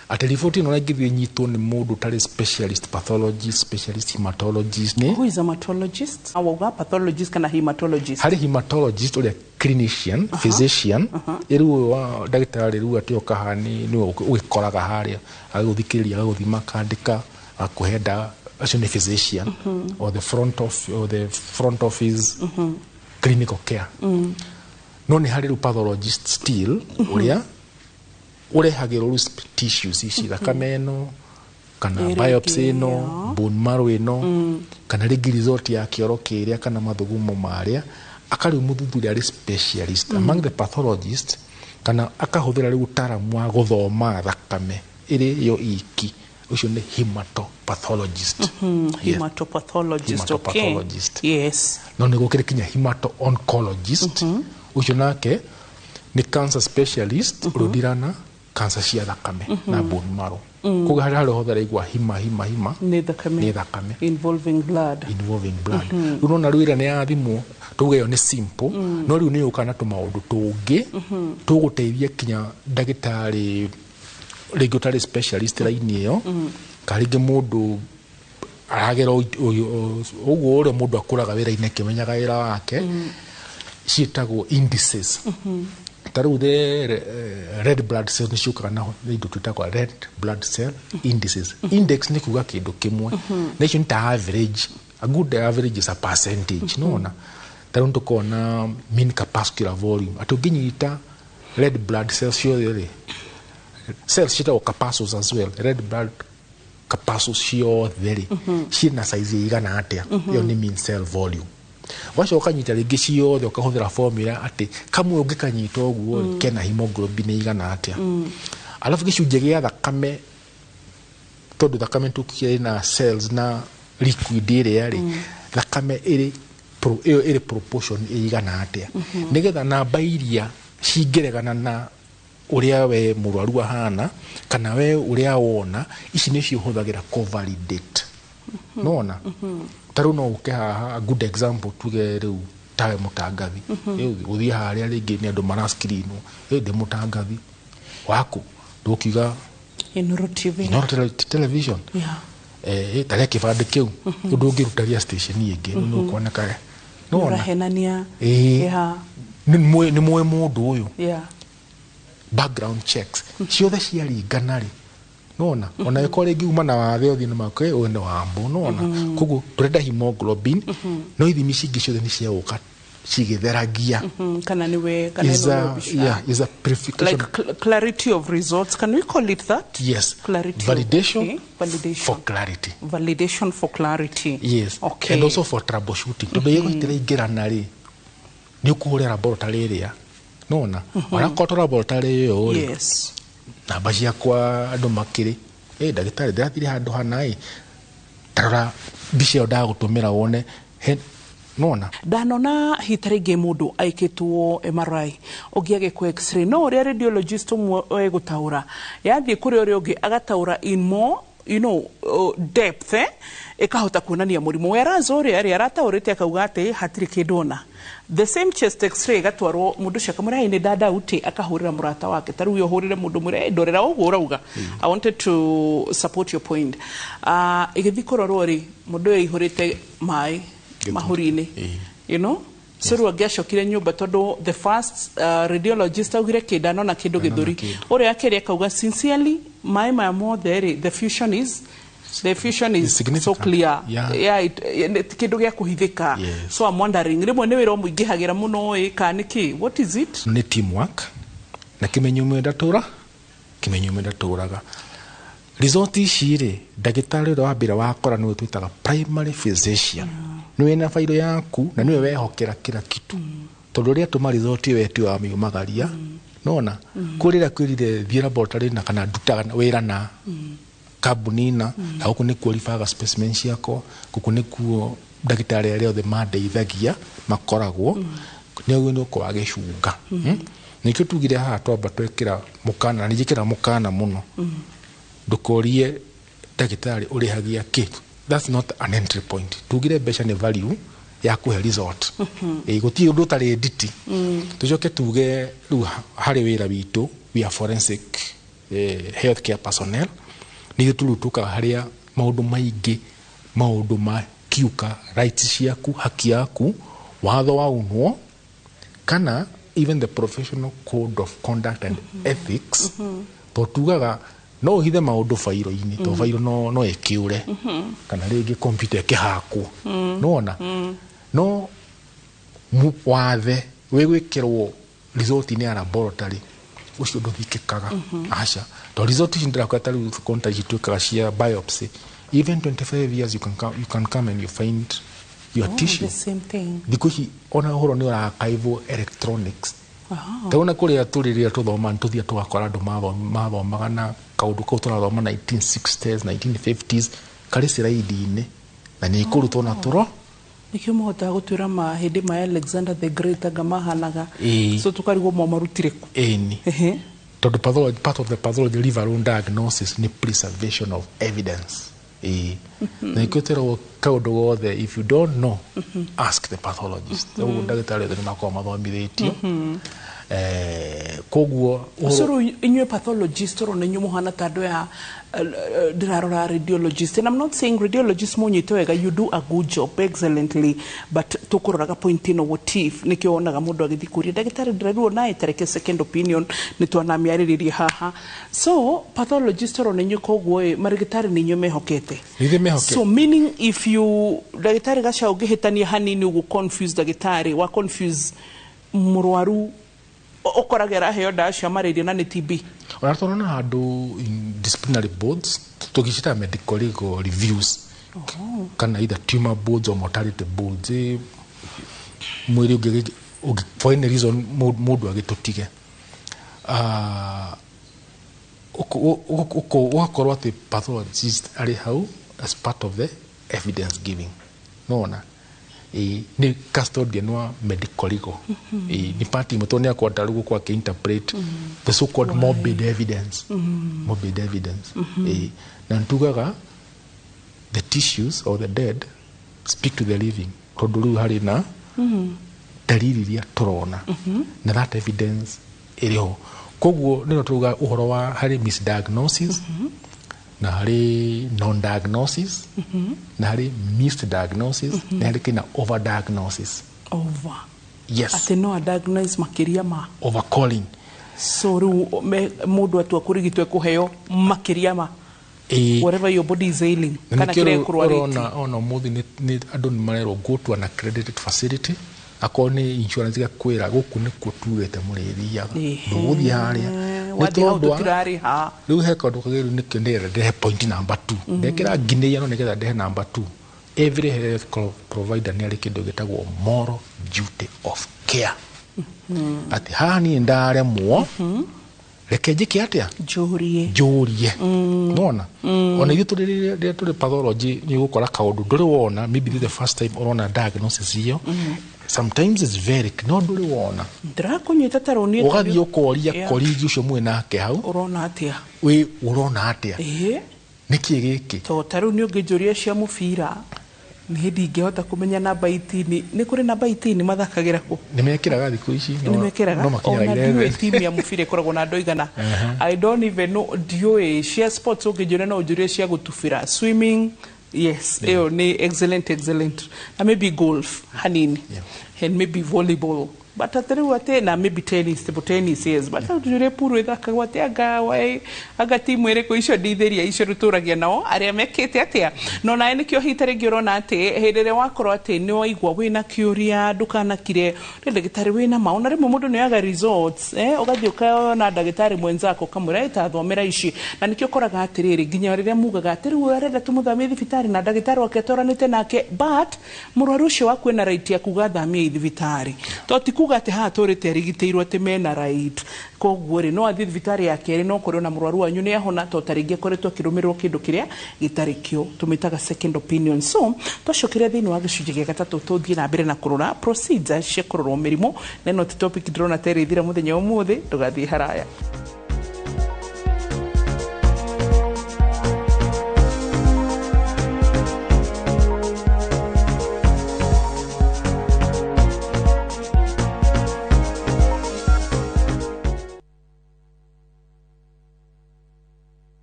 atĩ riboti ĩno ĩngĩthiĩ ĩnyitwo nĩ mũndũ ũtarĩ specialist pathologist, specialist hematologist nĩ Who is a hematologist? Wauga pathologist kana hematologist? Harĩ hematologist ũrĩa clinician, physician, rĩu ũyũ wa ndagĩtarĩ rĩu atĩ oka haha nĩwe ũgĩkoraga harĩa agagũthikĩrĩria, agagũthima, akandĩka, agakũhe ndawa. Acio nĩ physician or the front office clinical care. No nĩ harĩ rĩu pathologist still, ũrĩa ũrehagĩrwo rĩu tissues ici, thakame ĩno kana Ĩrĩa biopsy ĩngĩ, ĩno, bone marrow ĩno, kana rĩngĩ result ya kĩoro kĩrĩa kana mathugumo marĩa, akarĩu mũthuthuria arĩ specialist among the pathologist, kana akahũthĩra rĩu ũtaaramu wa gũthoma thakame ĩrĩ yo iki. Ũcio nĩ hematopathologist. Yes. Hematopathologist, okay. Hematopathologist. Yes. No nĩ gũkĩrĩ kinya hemato-oncologist. Ũcio nake nĩ cancer specialist, ũrĩa ũndirana cancer cia thakame na bone marrow. Koguo harĩa harĩa hothe araigua hima hima hima Nĩ thakame. Nĩ thakame. Involving blood. Involving blood. Rĩu nona rĩu ĩrĩa nĩ yathimwo, tuge ĩyo nĩ simple, no rĩu nĩ yũkaga na tũmaũndũ tũngĩ tũgũteithia kinya ndagĩtarĩ rĩngĩ ũtarĩ specialist raini ĩyo, kana rĩngĩ mũndũ aragera ũguo ũrĩa mũndũ akũraga wĩra-inĩ akĩmenyaga wĩra wake. Ciĩtagwo indices. Ta rĩu the red blood cells nĩ ciũkaga na indo twĩtagwo red blood cell indices. Index nĩ kuga kĩndũ kĩmwe, na icio nĩ ta average. A good average is a percentage. Nona ta rĩu tũkona mean corpuscular volume, atĩ ũngĩnyita red blood cells ciothe rĩ, cells ciĩtagwo corpuscles as well, red blood corpuscles ciothe rĩ, ciĩna size ĩigana atĩa. Ĩyo nĩ mean cell volume. Wacoka ũkanyita rĩngĩ ciothe, ũkahũthĩra formula atĩ kamwe ũngĩkanyita ũguo rĩ, kena hemoglobin ĩigana atĩa. Alafu gĩcunjĩ gĩa thakame, tondũ thakame tũkĩrĩ na cells na liquid ĩrĩa rĩ, thakame ĩrĩ ĩyo ĩrĩ proportion ĩigana atĩa, nĩgetha namba iria cingĩregana na ũrĩa we mũrwaru ahana kana we ũrĩa wona, ici nĩcio ũhũthagĩra co-validate. Nona ta rĩu no ũke haha, a good example, tuge rĩu tawe mũtangathi. Rĩu ũthiĩ harĩa rĩngĩ nĩ andũ maraskirinwo, ĩ ndĩ mũtangathi waku, ndũkiuga Inoro TV. Inoro television. Tarĩa kĩbandĩ kĩu, ũndũ ũngĩruta gĩa station ĩngĩ nĩ ũkuoneka nĩwona Ũrahenania. Ĩĩ. Nĩ mũĩ mũndũ ũyũ. Background checks ciothe ciaringana rĩ, nona ona ĩkorwo rĩngĩ uma na wathe ũthiĩ na make ũyũ nĩ wambo nona. Koguo tũrenda hemoglobin, no ithimi ici ingĩ ciothe nĩ ciagũka cigĩtheragia. Kana nĩwe kana Is ĩno a, nĩyo mbica. yeah, is a purification. Like clarity of results, can we call it that? Yes. Clarity. Validation. Okay. Validation. For clarity. Validation for clarity. Yes. Okay. And also for troubleshooting, tondũ mm ĩgũitĩra ingĩrana rĩ, nĩ ũkũhũrĩra laboratory ĩrĩa nona onakorwo to laboratory ĩyo rĩ, namba ciakwa andũ makĩrĩ ĩ ndagĩtarĩ ndĩrathire handũ hana ĩ tarora mbica ĩyo ndagũtũmĩra wone nona. Ndanona hita rĩngĩ mũndũ aikĩtwo MRI, ũngĩ agĩkwo x-ray, no ũrĩa radiologist ũmwe egũtaũra yathiĩ kũrĩ ũrĩa ũngĩ agataũra in more depth, ĩkahota kuonania mũrimũ, whereas ũrĩa rĩ arataũrĩte akauga atĩ hatirĩ kĩndũ ona. The same chest x-ray ĩgatwarwo mũndũ ũcio akamwĩra, "Hey, nĩ ndandauti," akahũrĩra mũrata wake, ta rĩu ũyũ ũhũrĩre mũndũ mwĩre, "Hey, ndorera ũguo ũrauga." I wanted to support your point. Ĩgĩthiĩ kũrorwo rĩ, mũndũ ũyũ aihũrĩte maĩ mahũri-inĩ, so rĩu angĩacokire nyũmba, tondũ the first radiologist augire kĩndũ anona kĩndũ gĩthũri, ũrĩa akerĩ akauga sincerely maĩ maya mothe rĩ, the fusion is so Significant. clear. Yeah. Yeah, ti kĩndũ gĩa kũhithĩka. Yes. So I'm wondering, rĩmwe nĩ wĩra ũmũingĩhagĩra mũno ĩ kana nĩkĩ, what is it? Nĩ teamwork na kĩmenyo ũmwe ndatũra kĩmenyo ũmwe ndatũraga. Result ici rĩ, ndagĩtarĩ ũrĩa wambĩra wakora nĩwe twĩtaga primary physician, nĩwe na bairo yaku na nĩwe wehokera kila kitu, tondũ rĩrĩa tũma result ĩyo ĩtio wamiumagaria nona kũrĩra kwĩrire thiĩ laboratory na kana ndutaga wĩra na kambuni na gũkũ nĩkuo ribaga specimen ciakwa, gũkũ nĩkuo ndagĩtarĩ arĩa othe mandeithagia makoragwo, nĩguo nĩ ũkorwo agĩcunga. Nĩkĩo tugire haha twamba twekĩra mũkana, na nĩnjĩkĩra mũkana mũno, ndũkorie ndagĩtarĩ ũrĩhagia kĩ. That's not an entry point. Tugire mbeca nĩ value. Ya kũhe result. Ĩ gũtirĩ ũndũ ũtarĩ nditi. Tũcoke tuge rĩu harĩ wĩra witũ, we are forensic healthcare personnel, nĩ ithuĩ rĩu tũkaga harĩa maũndũ maingĩ, maũndũ makiuka rights ciaku, haki yaku, watho waunwo, kana even the professional code of conduct and ethics, tondũ tugaga no ũhithe maũndũ bairo-inĩ, tondũ bairo no ĩkĩũre, kana rĩngĩ kompyuta ĩkĩhakwo, nĩwona, no wathe wĩgwĩkĩrwo result-inĩ ya laboratory ũcio ndũthikĩkaga. Aca, to result ici ndĩrakwĩra, ta rĩu contact ici twĩkaga cia biopsy, even 25 years you can come and you find your tissue. The same thing. Thikũ ici ona ũhoro nĩ ũrakaivwo electronics. Tauna kũrĩa tũrĩ rĩrĩa tũthoma, nĩtũthiaga tũgakora andũ mathomaga na kaũndũ kau tũrathoma 1960s, 1950s, karĩ slide-inĩ na nĩ ĩkũrutwo na tũro. Nĩkĩo mũhotaga gũtwĩra mahĩndĩ ma Alexander the Great anga mahanaga. Ĩĩ. So tũkarigwo mwamarutire kũ? Ĩni, tondũ pathology, part of the pathology, leave alone diagnosis, nĩ preservation of evidence. Ĩĩ, na nĩkĩo twĩragwo kaũndũ gothe, if you don't know, ask the pathologist. Ũguo ndagĩtarĩ othe nĩ makoragwo mathomithĩtio. Koguo so rĩu inyuĩ pathologist ũrona inyuĩ mũhana ta andũ ya ndĩrarora radiologist, and I'm not saying radiologist mũnyite wega, you do a good job excellently, but tũkũroraga point ĩno, what if nĩkĩo wonaga mũndũ agĩthiĩ kũria ndagĩtarĩ, ndĩrerirwo naĩ tareke second opinion, nĩ twanamĩarĩrĩria haha. So pathologist ũrona inyuĩ, koguo ĩ marĩgĩtarĩ nĩ inyuĩ mehokete. Nĩ ithuĩ mehokete. So meaning if you ndagĩtarĩ gaca ũngĩhĩtania hanini ũguo, confuse ndagĩtarĩ wa confuse mũrwaru, ũkorage araheo ndawa cia malaria na nĩ TB. Ona tũrona handũ in disciplinary boards, tũgĩcita medical legal reviews, kana either tumor boards or mortality boards, mwĩrĩ ũngĩ for any reason mũndũ agĩtũtige. Ah, ũgakorwo atĩ pathologist arĩ hau as part of the evidence giving, nona nĩ custodian wa medical legal. Nĩ part imwe, tondũ nĩ akwenda rĩu gũkorwo akĩ-interpret the so called morbid evidence, morbid evidence. Na ntugaga the tissues or the dead speak to the living, tondũ rĩu harĩ na dalili iria tũrona na that evidence ĩrĩ ho. Koguo nĩno tuga ũhoro wa harĩ misdiagnosis, na harĩ non-diagnosis, na harĩ misdiagnosis, na harĩ kina overdiagnosis. Over? Yes. Atĩ no a diagnose makĩria ma Overcalling. So rĩu mũndũ atua kũrigitwo ekũheo makĩria ma whatever your body is ailing, Na kana nĩkĩo kĩrĩa rĩu ĩkũrwarĩtie. ũrona ona ũmũthĩ nĩ andũ nĩ marerwo go to an accredited facility, akorwo nĩ insurance igakwĩra gũkũ nĩkuo tugĩte mũrĩthiaga, ndũgũthiĩ harĩa. Nĩ Wathiĩ hau tondũ tũtirarĩha. Rĩu he kaũndũ kagĩrĩru, nĩkĩo ndĩrenda ndehe point number two. Ndekĩra nginĩia no nĩgetha ndehe number two. Every health provider nĩ arĩ kĩndũ gĩtagwo moral duty of care, atĩ haha niĩ ndaremwo, reke njĩke atĩa? Njũrie. Njũrie, nona ona ithuĩ tũrĩ rĩrĩa tũrĩ pathology, nĩ ũgũkora kaũndũ ndũrĩ wona, maybe this is the first time ũrona diagnosis ĩyo. Sometimes it's very no ndũrĩ wona. Ndĩrakũnyita ta rũni. Ũgathiĩ ũkoria colleague ũcio mwĩ nake hau, ũrona atĩa? Wĩ ũrona atĩa? Ĩĩ. Nĩkĩ gĩkĩ? To ta rĩu nĩ ũngĩnjũria cia mũbira, nĩ ndingĩhota kũmenya namba 18, nĩ kũrĩ namba 18 mathakagĩra kũ? Nĩ mekĩraga thikũ ici. Nĩ mekĩraga. No makinyaga Ona ndiũĩ 11. timu ya mũbira ĩkoragwo na andũ aigana. I don't even know, ndiũĩ cia sports. Ũngĩnjũria no ũnjũrie cia gũtubĩra, swimming, yes, ĩyo nĩ excellent, excellent, na maybe golf hanini and maybe volleyball, but atĩ rĩu atĩ na maybe tennis, table tennis, yes, but ũnjũrie puru ĩthakagwo atĩ, anga wae anga timu ĩrĩkũ, icio ndithĩria, icio rĩtũragia nao arĩa mekĩte atĩa. No nawe nĩkĩo hita rĩngĩ ũrona atĩ hĩndĩ ĩrĩa wakorwo atĩ nĩ waigua wĩna kĩũria, ndũkanakire nĩ ndagĩtarĩ wĩna ma. Ona rĩmwe mũndũ nĩ oyaga results, ũgathiĩ ũkaona ndagĩtarĩ mwenzako, ũkamwĩra ĩta thomera ici. Na nĩkĩo ũkoraga atĩrĩrĩ, nginya rĩrĩa mugaga atĩ rĩu arenda tũmũthamie thibitarĩ na ndagĩtarĩ wake atwaranĩte nake, but mũrwaru ũcio waku ena right ya kuga thamia thibitarĩ, to ti kuga atĩ haha tũrĩte arigitĩirwo atĩ mena right. Koguo rĩ, no athiĩ thibitarĩ ya kerĩ, no kũrĩ ona mũrwaru wanyu nĩ ahona, to ta rĩngĩ akoretwo akĩrũmĩrĩrwo kĩndũ kĩrĩa gĩtarĩ kĩo, tũmĩtaga second opinion. So twacokeria thĩinĩ wa gĩcunjĩ gĩa gatatũ, tũthiĩ na mbere na kũrora procedure cia kũrorwo mĩrimũ, na ĩno ti topic ndĩrona ta ĩrĩthira mũthenya wa ũmũthĩ. Ndũgathiĩ haraya.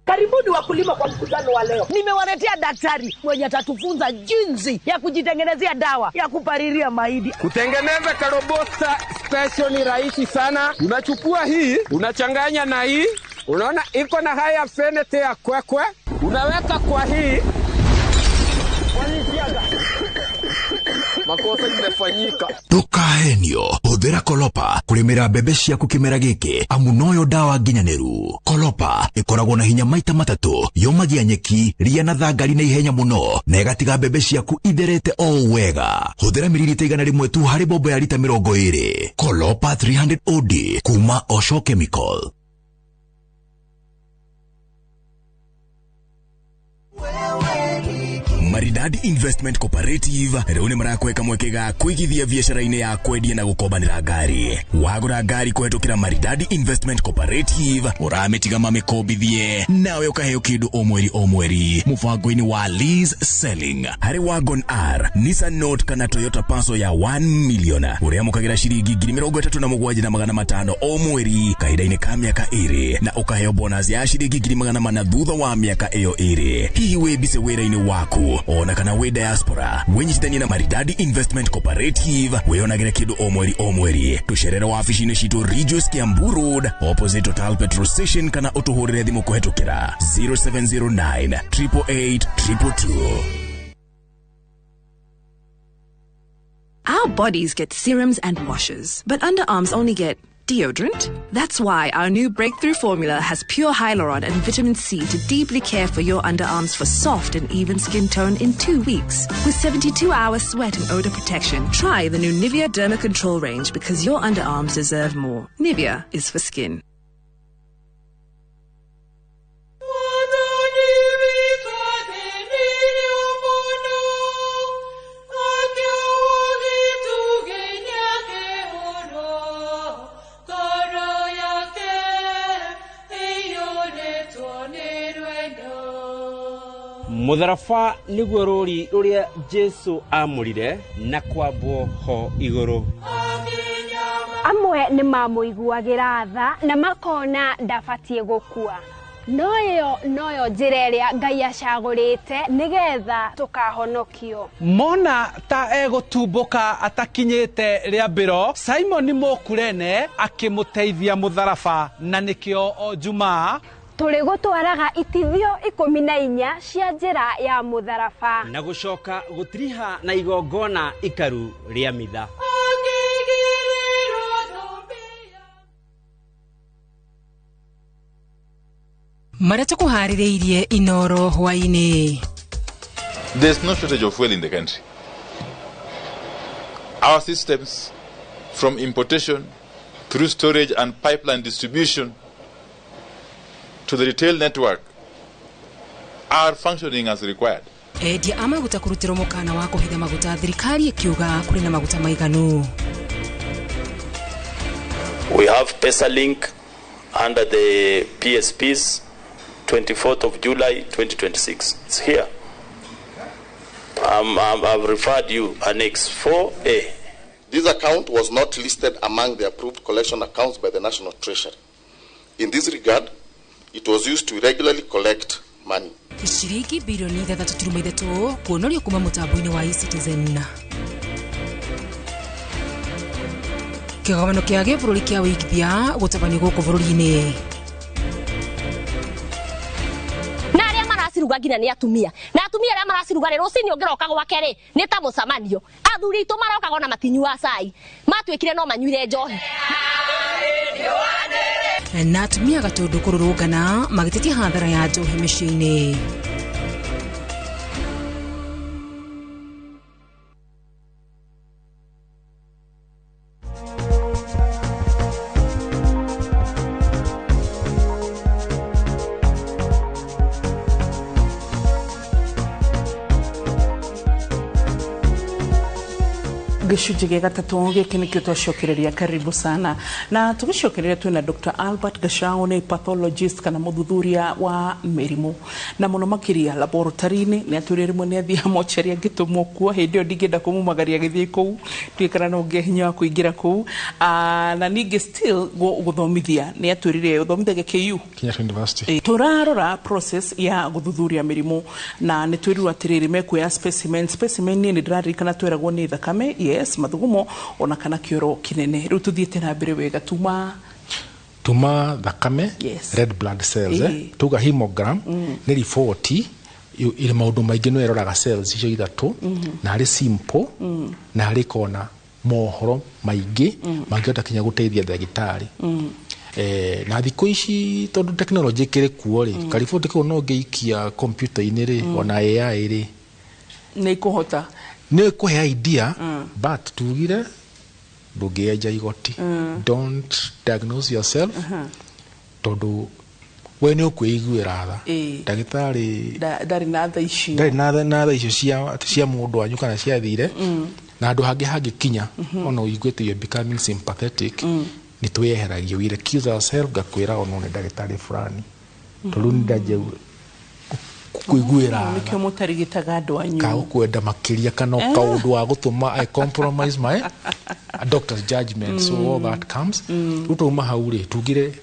Karibuni wakulima kwa mkutano wa leo. Nimewaletea daktari mwenye atatufunza jinsi ya kujitengenezea dawa ya kupalilia mahindi. Kutengeneza karobosta special ni rahisi sana. Unachukua hii, unachanganya na hii, unaona iko na haya fenete ya kwekwe, unaweka kwa hii. Makosa imefanyika. Ndukahenio, huthira Kolopa kurimira mbembe ciaku kimera giki amu noyo dawa nginyanĩru. Kolopa ikoragwo na hinya maita matatu, yomagia nyeki, ria na thangari na ihenya muno na ĩgatiga mbembe ciaku itherete o wega. Huthira mililita 100 tu harĩ bombo ya lita 20. Kolopa 300 OD kuma Osho Chemical. Maridadi Investment Cooperative rĩu nĩ marakweka mweke ga kũigithia biacara-inĩ ya kwendia na gũkombanĩra ngari. Wagũra ngari kũhetũkĩra Maridadi Investment Cooperative ũramĩtiga mamĩkombithie nawe ũkaheo kĩndũ o mweri o mweri mũbango-inĩ wa lease selling. Harĩ Wagon R, Nissan Note kana Toyota Passo ya 1 million ũrĩamũkagĩra ciringi 37,500 o mweri kahinda-inĩ ka mĩaka 2 na ũkaheo bonus ya ciringi 400 thutha wa mĩaka ĩyo 2. Hihi wĩ busy wĩra-inĩ waku ona kana wĩ diaspora, wĩnyitithanie na Maridadi Investment Cooperative wĩonagĩre kĩndũ o mweri o mweri. Tũcerere wabici-inĩ citũ Ridgeways Kiambu Road opposite Total Petrol Station kana ũtũhũrĩre thimũ kũhetũkĩra 0709 888 222. Our bodies get serums and washes, but underarms only get deodorant. That's why our new breakthrough formula has pure hyaluron and vitamin C to deeply care for your underarms for soft and even skin tone in 2 weeks. With 72-hour sweat and odor protection, try the new Nivea Derma Control range because your underarms deserve more. Nivea is for skin. Mũtharaba nĩguo rũri rũrĩa Jesu amũrire na kwambwo ho igũrũ. Amwe nĩ mamũiguagĩra tha na makona ndabatiĩ gũkua. No ĩyo noyo njĩra ĩrĩa Ngai acagũrĩte nĩgetha tũkahonokio. Mona ta egũtumbũka atakinyĩte rĩambĩro, Simon Mũkurene akĩmũteithia mũtharaba na nĩkĩo o Jumaa tũrĩ gũtwaraga itithio 14 cia njĩra ya mũtharaba na gũcoka gũtiriha na igongona ikaru rĩa mitha. Marĩa tũkũharĩrĩirie Inoro hwaĩ-inĩ. There's no shortage of fuel in the country. Our systems from importation through storage and pipeline distribution to the retail network are functioning as required. Endia a maguta kũrutĩrwo mũkana wa kũhitha maguta, thirikari ĩkiuga kũrĩ na maguta maiganu. We have PesaLink under the PSPs 24th of July 2026. It's here. I've referred you Annex 4A. This account was not listed among the approved collection accounts by the National Treasury. In this regard, it was used to regularly collect money. Ciringi bilioni 6.3 kuonorio kuma mutambo-inĩ wa eCitizen. Kĩgomano kĩa gĩbũrũri kĩa wĩigithia gũtabanio gũkũ bũrũri-inĩ. Na arĩa maraciruga nginya nĩ atumia. Na atumia arĩa maraciruga rĩ, rũcinĩ ũngĩroka gwake rĩ, nĩ ta mũcemanio. Athuri aitũ marokaga ona matinyuaga cai. Matuĩkire no manyuire njohi. Na atumia gatũndũ kũrũrũngana magĩtetia hathara ya njohi mĩciĩ-inĩ. Gĩcunjĩ gĩa gatatũ gĩkĩ nĩkĩo twacokereria. Karibu sana, na tũgĩcokereria twĩna Dr. Albert Gachao, nĩ pathologist kana mũthuthuria wa mĩrimũ na mũno makĩria laboratory-inĩ. Nĩ atwĩrire rĩmwe nĩ athiaga mocarĩ angĩtũmwo kuo. Hĩndĩ ĩyo ndingĩenda kũmumagaria agĩthiĩ kũu, ndiũĩ kana no ngĩe hinya wa kũingĩra kũu. Ah, na ningĩ still gũthomithia, nĩ atwĩrire ũthomithagia KU. Kenyatta University. Tũrarora process ya gũthuthuria mĩrimũ, na nĩ twĩrirwo atĩrĩrĩ, mekuoya specimen. Specimen niĩ nĩ ndĩraririkana tweragwo nĩ thakame, yes, mathugumo, ona kana kĩoro kĩnene. Rĩu tũthiĩte na mbere wega, tuma Tuma thakame. Yes. Red blood cells. Ĩĩ. Tuga hemogram nĩ riboti ĩrĩ maũndũ maingĩ, no ĩroraga cells icio ithatũ na harĩ simple na harĩ kona mohoro maingĩ mangĩhota kinya gũteithia ndagĩtarĩ. Na thikũ ici tondũ technology ĩkĩrĩ kuo rĩ, kariboti kau no ngĩikia kompiuta-inĩ rĩ, ona AI rĩ, nĩ ikũhota nĩ ĩkũhe idea. But tugire ndũngĩenja igoti. Don't diagnose yourself, tondũ we nĩ ũkwĩiguĩra tha. Ndagĩtarĩ ndarĩ na tha icio. Ndarĩ na tha icio cia mũndũ wanyu kana ciathire na handũ hangĩ hangĩkinya. Ona ũiguĩte you're becoming sympathetic, nĩ twĩyeheragia, we recuse ourselves. Ngakwĩra ona nĩ ndagĩtarĩ fulani, tondũ nĩ ndanjia kũiguĩra tha. Nĩkĩo mũtarigitaga andũ anyu. Ka gũkwenda makĩria kana kaũndũ wa gũtũma I compromise my a doctor's judgment. So all that comes. Rĩu twauma hau rĩ, tugire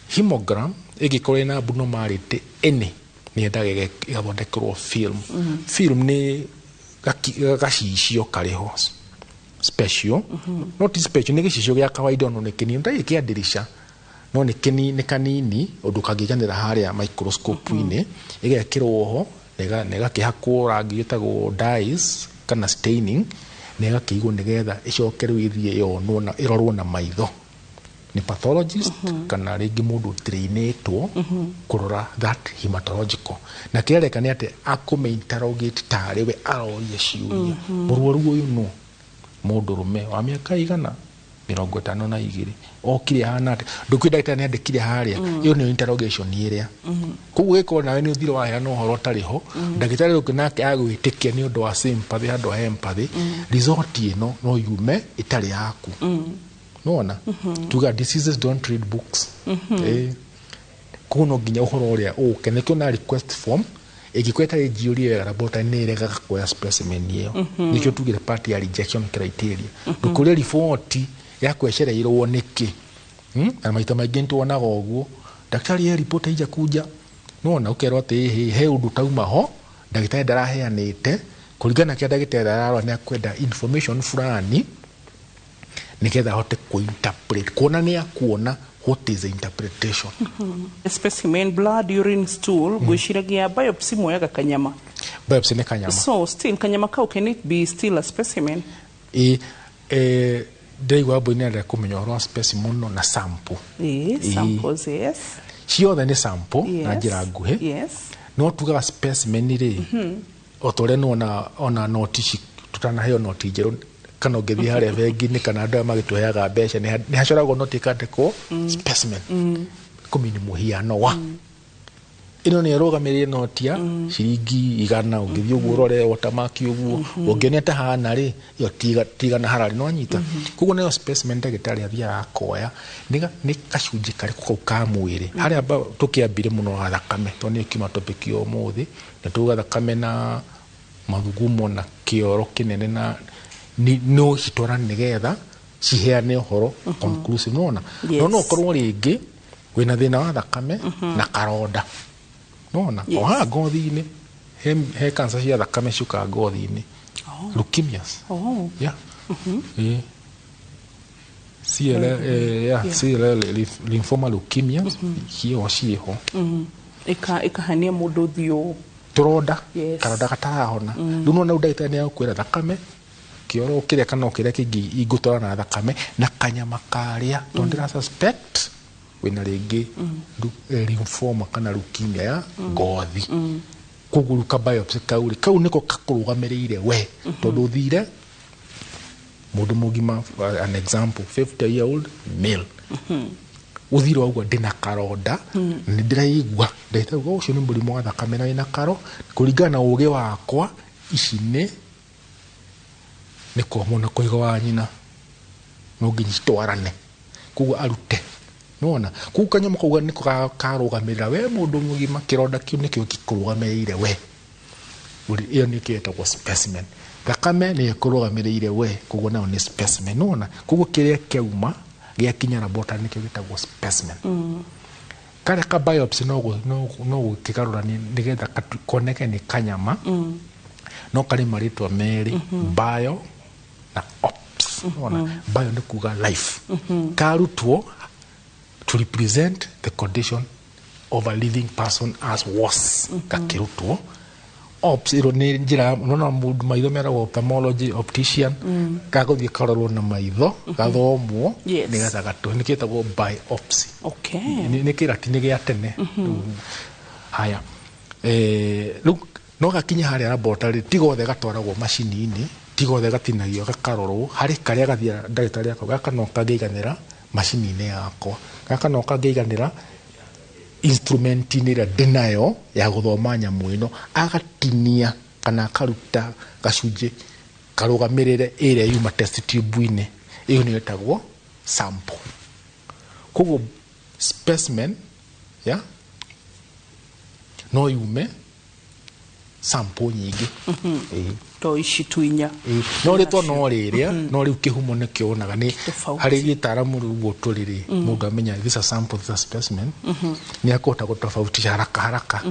hemogram ĩngĩkorwo ĩna abnormality any, nĩ yendaga ĩgathondekerwo film. Film nĩ gacicio karĩ ho special, not special, nĩ gĩcicio gĩa kawaida, ono nĩ kĩnini, ndarĩ kĩa ndirica, no nĩ kĩni nĩ kanini ũndũ kangĩiganĩra harĩa microscope-inĩ. Ĩgekĩrwo ho na ĩgakĩhakwo rangi wĩtagwo dyes kana staining, na ĩgakĩigwo nĩgetha ĩcoke rĩu ĩthiĩ yonwo na ĩrorwo na maitho nĩ pathologist kana rĩngĩ mũndũ trainĩtwo kũrora that hematological. Na kĩrĩa areka nĩ atĩ akũmĩ-interrogate tarĩ we aroria ciũria. Mũrwaru ũyũ nũ mũndũrũme wa mĩaka igana 52, okire ahana atĩa, ndũkũĩ ndagĩtarĩ nĩ andĩkire harĩa. Ĩyo nĩyo interrogation ĩrĩa. Koguo gĩkorwo nawe nĩ ũthire waheana ũhoro ũtarĩ ho, ndagĩtarĩ ũngĩ nake agwĩtĩkia nĩ ũndũ wa sympathy handũ ha empathy, result ĩno no yume ĩtarĩ yaku. Nona tuga diseases don't read books. Koguo no nginya ũhoro ũrĩa ũke, nĩkĩo na request form ĩngĩkorwo ĩtarĩ njiyũrie wega, laboratory nĩ ĩregaga kuoya specimen ĩyo. Nĩkĩo tugire part ya rejection criteria. Ndũkũrie riboti yaku ĩcereirwo nĩkĩ. Na maita maingĩ nĩtuonaga ũguo, daktari ye ripoti haija kuja, nona ũkerwo atĩ ĩhĩ he ũndũ tauma ho ndagĩtarĩ ndaraheanĩte kũringana na kĩrĩa ndagĩtarĩ ararora, nĩ akwenda information fulani nĩgetha ahote kũ-interpret, kuona nĩ akuona what is the interpretation. Specimen, blood, urine, stool. Ngwĩciragia biopsy muoyaga kanyama. Biopsy nĩ kanyama. So still kanyama kau, can it be still a specimen? Ĩ, ndĩraigua mbũi nĩ arenda kũmenya ũhoro wa specimen mũno na sample. Ĩĩ, samples, yes. Ciothe nĩ sample na njĩra nguhĩ. No tugaga specimen rĩ, o ta ũrĩa nĩwona ona noti tũtanaheo noti njerũ, kana ũngĩthiĩ harĩa bengi-inĩ kana andũ aya magĩtũheaga mbeca, nĩ hacoragwo noti ĩkandĩkwo specimen, kũmini mũhiano wa ĩno nĩ ĩrũgamĩrĩire noti ya ciringi 100. Ũngĩthiĩ ũguo ũrore watermark ũguo, ũngĩonia ta hana rĩ, ĩyo ti igana hararĩ no anyita. Koguo nayo specimen ndagĩtarĩ athiaga akoya nĩ gacunjĩ karĩkũ kau ka mwĩrĩ harĩa tũkĩambire mũno wa thakame, tondũ nĩyo kiuma topic ya ũmũthĩ, na tuga thakame na mathugumo na kĩoro kĩnene na no citwarane nĩgetha ciheane ũhoro conclusive, nĩwona? Yes. No no ũkorwo rĩngĩ wĩna thĩna wa thakame na karonda, nĩwona? Yes. O haha ngothi-inĩ he cancer cia thakame ciũkaga ngothi-inĩ, leukemias. Yeah. Ĩĩ. CLL, yeah, CLL, lymphoma, leukemia ciĩho ciĩho. Ĩkahania mũndũ ũthiũ. Tũronda. Yes. Karonda gatarahona. Rĩu nona rĩu ndagĩtarĩ nĩ agũkwĩra thakame, kĩoro kĩrĩa kana o kĩrĩa kĩngĩ ingũtwara na thakame na kanyama karĩa, tondũ ndĩra suspect wĩna rĩngĩ lymphoma kana leukemia ya ngothi. Koguo rĩu ka biopsy kau rĩ, kau nĩko kakũrũgamĩrĩire we, tondũ ũthire mũndũ mũgima, an example, 50 year old male, ũthire wauga ndĩna karonda, nĩ ndĩraigua, ndagĩtarĩ auga ũcio nĩ mũrimũ wa thakame na wĩna karo, kũringana na ũgĩ wakwa ici nĩ Nĩ kuohwo na kũiga wa nyina no nginya citwarane, koguo arute nona koguo kanyamũ kau nĩko karũgamĩrĩra we mũndũ mũgima, kĩronda kĩu nĩkĩo gĩkũrũgamĩrĩire we. Ĩyo nĩkĩo ĩtagwo specimen. Thakame nĩyo ĩkũrũgamĩrĩire we, koguo nayo nĩ specimen nona. Koguo kĩrĩa kĩauma gĩakinya laboratory nĩkĩo gĩtagwo specimen. Karĩa ka biopsy no gũkĩgarũra nĩgetha koneke nĩ kanyama, no karĩ marĩtwa merĩ, bio na ops. Nona bio nĩ kuga life, karutwo to represent the condition of a living person as was, gakĩrutwo. Ops ĩro nĩ njĩra nona mũndũ maitho meragwo ophthalmology, optician, gagũthiĩ karorwo na maitho, gathomwo nĩgetha gatũ nĩkĩo ĩtagwo biopsy. Nĩ kĩratini gĩa tene. Haya, rĩu no gakinye harĩa laboratory, ti gothe gatwaragwo macini-inĩ, ti gothe gatinagio gakarorwo, harĩ karĩa gathiaga ndagĩtarĩ akauga gaka no kangĩiganĩra macini-inĩ yakwa, gaka no kangĩiganĩra instrument-inĩ ĩrĩa ndĩnayo ya gũthoma nyamũ ĩno, agatinia kana akaruta gacunjĩ karũgamĩrĩre ĩrĩa yuma test tube-inĩ, ĩyo nĩyo ĩtagwo sample. Koguo specimen ya no yume sample nyingĩ. To ici tu inya. No rĩtwa no rĩrĩa, no rĩu kĩhumo nĩkĩo wonaga nĩ harĩ gĩtaramu rĩu ũguo tũrĩ rĩ, mũndũ amenya this a sample, this a specimen, nĩ akũhota gũtofautisha haraka haraka.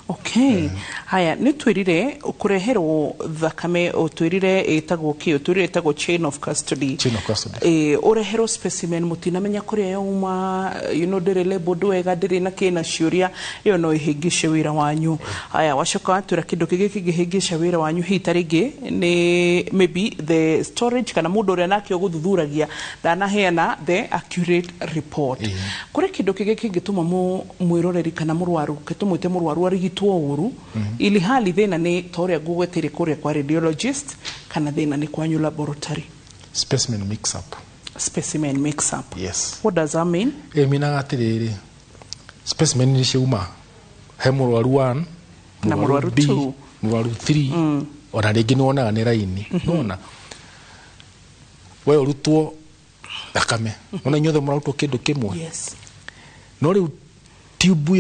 Okay. Haya, nĩ twĩrire kũreherwo thakame, ũtwĩrire ĩtagwo kĩ, ũtwĩrire ĩtagwo chain of custody. Chain of custody. Ũreherwo specimen mũtinamenya kũrĩa yauma, you know, ndĩrĩ labeled wega, ndĩrĩ na kĩna ciũria, ĩyo no ĩhĩngĩce wĩra wanyu. Haya, wacoka watwĩra kĩndũ kĩngĩ kĩngĩhĩngĩca wĩra wanyu hihi ta rĩngĩ nĩ maybe the storage, kana mũndũ ũrĩa nake ũgũthuthuragia ndanaheana the accurate report. Kũrĩ kĩndũ kĩngĩ kĩngĩtũma mwĩroreri kana mũrwaru, tũmwĩte mũrwaru arigitwo ũru, ili hali thĩna nĩ ta ũrĩa ngũgweteire kũrĩa kwa radiologist, kana thĩna nĩ kwanyu laboratory. Specimen mix up. Specimen mix up. Yes. What does that mean? Ĩminaga atĩrĩrĩ, specimen nĩ ciauma he mũrwaru 1 na mũrwaru 2, mũrwaru 3, ona rĩngĩ nĩ wonaga nĩ raini. Nona we ũrutwo thakame, nona inyuothe mũrarutwo kĩndũ kĩmwe. Yes. No rĩu tube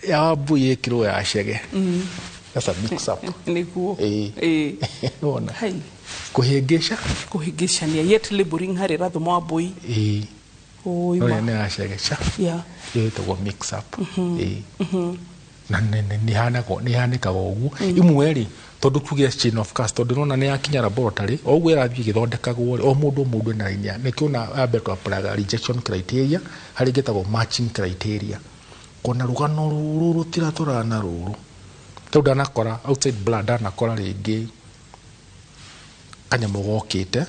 ya mbui ĩkĩrwo ya cege. That's a mix up. Nĩguo. Nona kũhĩngĩca, kũhĩngĩcania, yet labeling harĩ rathoma wa mbui. No nĩ ya cege cha. Ĩyo ĩtagwo mix up. Na nĩ hanĩkaga ũguo imwe rĩ, tondũ tuge chain of custody, tondũ nona nĩ yakinya laboratory o ũguo ĩrathiĩ ĩgĩthondekagwo rĩ, o mũndũ mũndũ ena raini yake. Nĩkĩo na ambe tũ rejection criteria, harĩ ĩngĩ ĩtagwo matching criteria, kona rũgano rũrũ rũtiratwarana na rũrũ, tondũ ndanakora outside blood, ndanakora rĩngĩ kanyamũ gokĩte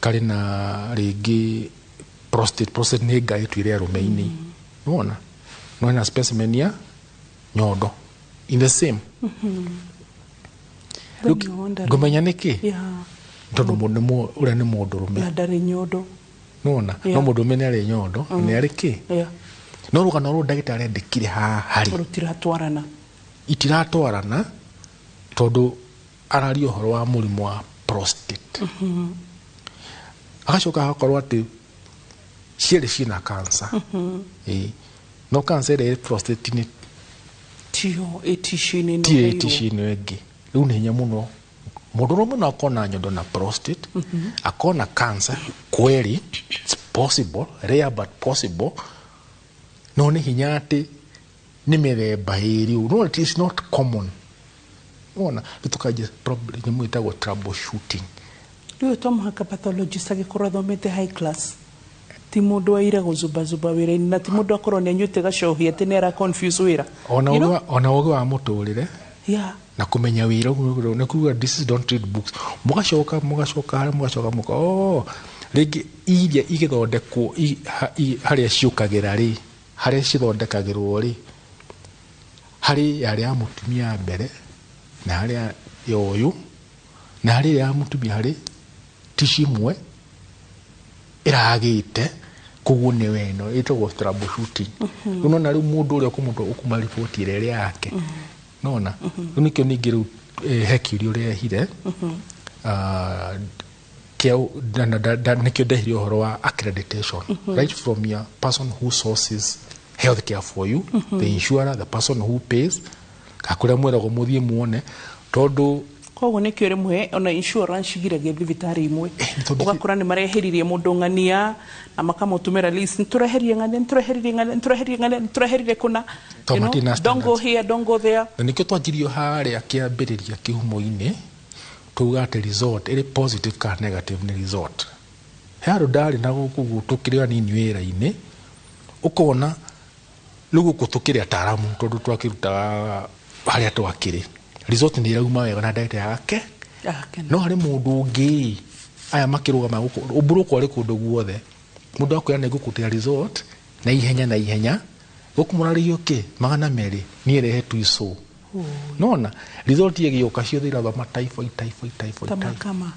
karĩ na rĩngĩ prostate nĩ ngaĩ twĩre arũme-inĩ, nĩwona no na specimen ya nyondo in the same. Ngũmenya nĩkĩ, tondũ mũndũ ũrĩa nĩ mũndũrũme na ndarĩ nyondo, nĩwona no mũndũrũme nĩ arĩ nyondo, nĩ arĩ kĩ, no rũgano rũrũ ndagĩtarĩ andĩkire haha rĩ rũtiratwarana, itiratwarana, tondũ araria ũhoro wa mũrimũ wa prostate, agacoka agakorwo atĩ cierĩ ciĩna cancer. No cancer ĩrĩa ĩ prostate nĩ tiyo ĩ tissue-inĩ ĩno tiyo ĩ ĩheirwo. Tissue ĩno ĩngĩ. Rĩu nĩ hinya mũno mũndũrũme no akona nyondo na prostate, akona cancer kweri, it's possible, rare but possible, no nĩ hinya atĩ nĩ mĩthemba ĩrĩ ũũ. No it is not common. Wona rĩu tũkanjia problem nyamũ ĩtagwo troubleshooting. Rĩu to mũhaka pathologist agĩkorwo athomete high class, ti mũndũ waira gũzumbazuba wĩra-inĩ, na ti mũndũ akorwo nĩ anyuĩte gacohi atĩ nĩ ara confuse wĩra. Ona You know? Ona ũgĩ wa mũtũrĩre na kũmenya wĩra ũguo nĩ kuga this is don't read books, mũgacoka mũgacoka harĩa mũgacoka mũka oh rĩngĩ iria igĩthondekwo harĩa ciũkagĩra rĩ, harĩa cithondekagĩrwo rĩ, harĩ yarĩ ya mũtumia mbere na harĩa ya ũyũ na harĩ ya mũtumia, harĩ tissue imwe ĩragĩte, koguo nĩ weno ĩtagwo troubleshooting. Rĩu nona rĩu mũndũ ũrĩa ũkũma riboti ĩrĩa ĩrĩ yake, nona rĩu nĩkĩo ningĩ rĩu he kĩũria ũrehire. Nĩkĩo ndehire ũhoro wa accreditation, right from your person who sources healthcare for you, the insurer, the person who pays, kakũrĩa mwĩragwo mũthiĩ muone, tondũ Koguo nĩkĩo rĩmwe ona insurance cigiragia thibitarĩ imwe, ũgakora nĩ mareheririe mũndũ ng'ania na makamũtũmĩra list, nĩtũreherie ng'ania, nĩtũreheririe ng'ania, nĩtũreheririe ng'ania, nĩtũreherire kũna. Tondũ matirĩ na Don't go here, don't go there. Na nĩkĩo twanjirio harĩa kĩambĩrĩria kĩhumo-inĩ, tuga atĩ result ĩrĩ positive kana negative nĩ result. He handũ ndarĩ na gũkũ tũkĩrĩ anini wĩra-inĩ, ũkona rĩu gũkũ tũkĩrĩ ataramu, tondũ twakĩrutaga harĩa twakĩrĩ, result nĩ ĩrauma wega na ndagĩtarĩ yake, no harĩ mũndũ ũngĩ aya makĩrũgama gũkũ ũmburũkũ arĩ kũndũ guothe, mũndũ akwĩra nĩ ngũkũrutĩra result na ihenya na ihenya, gũkũ mũrarĩhio kĩ 200, niĩ rehe tu ico. Nona result ĩgĩũka ciothe irathoma typhoid, typhoid, typhoid. Tamakama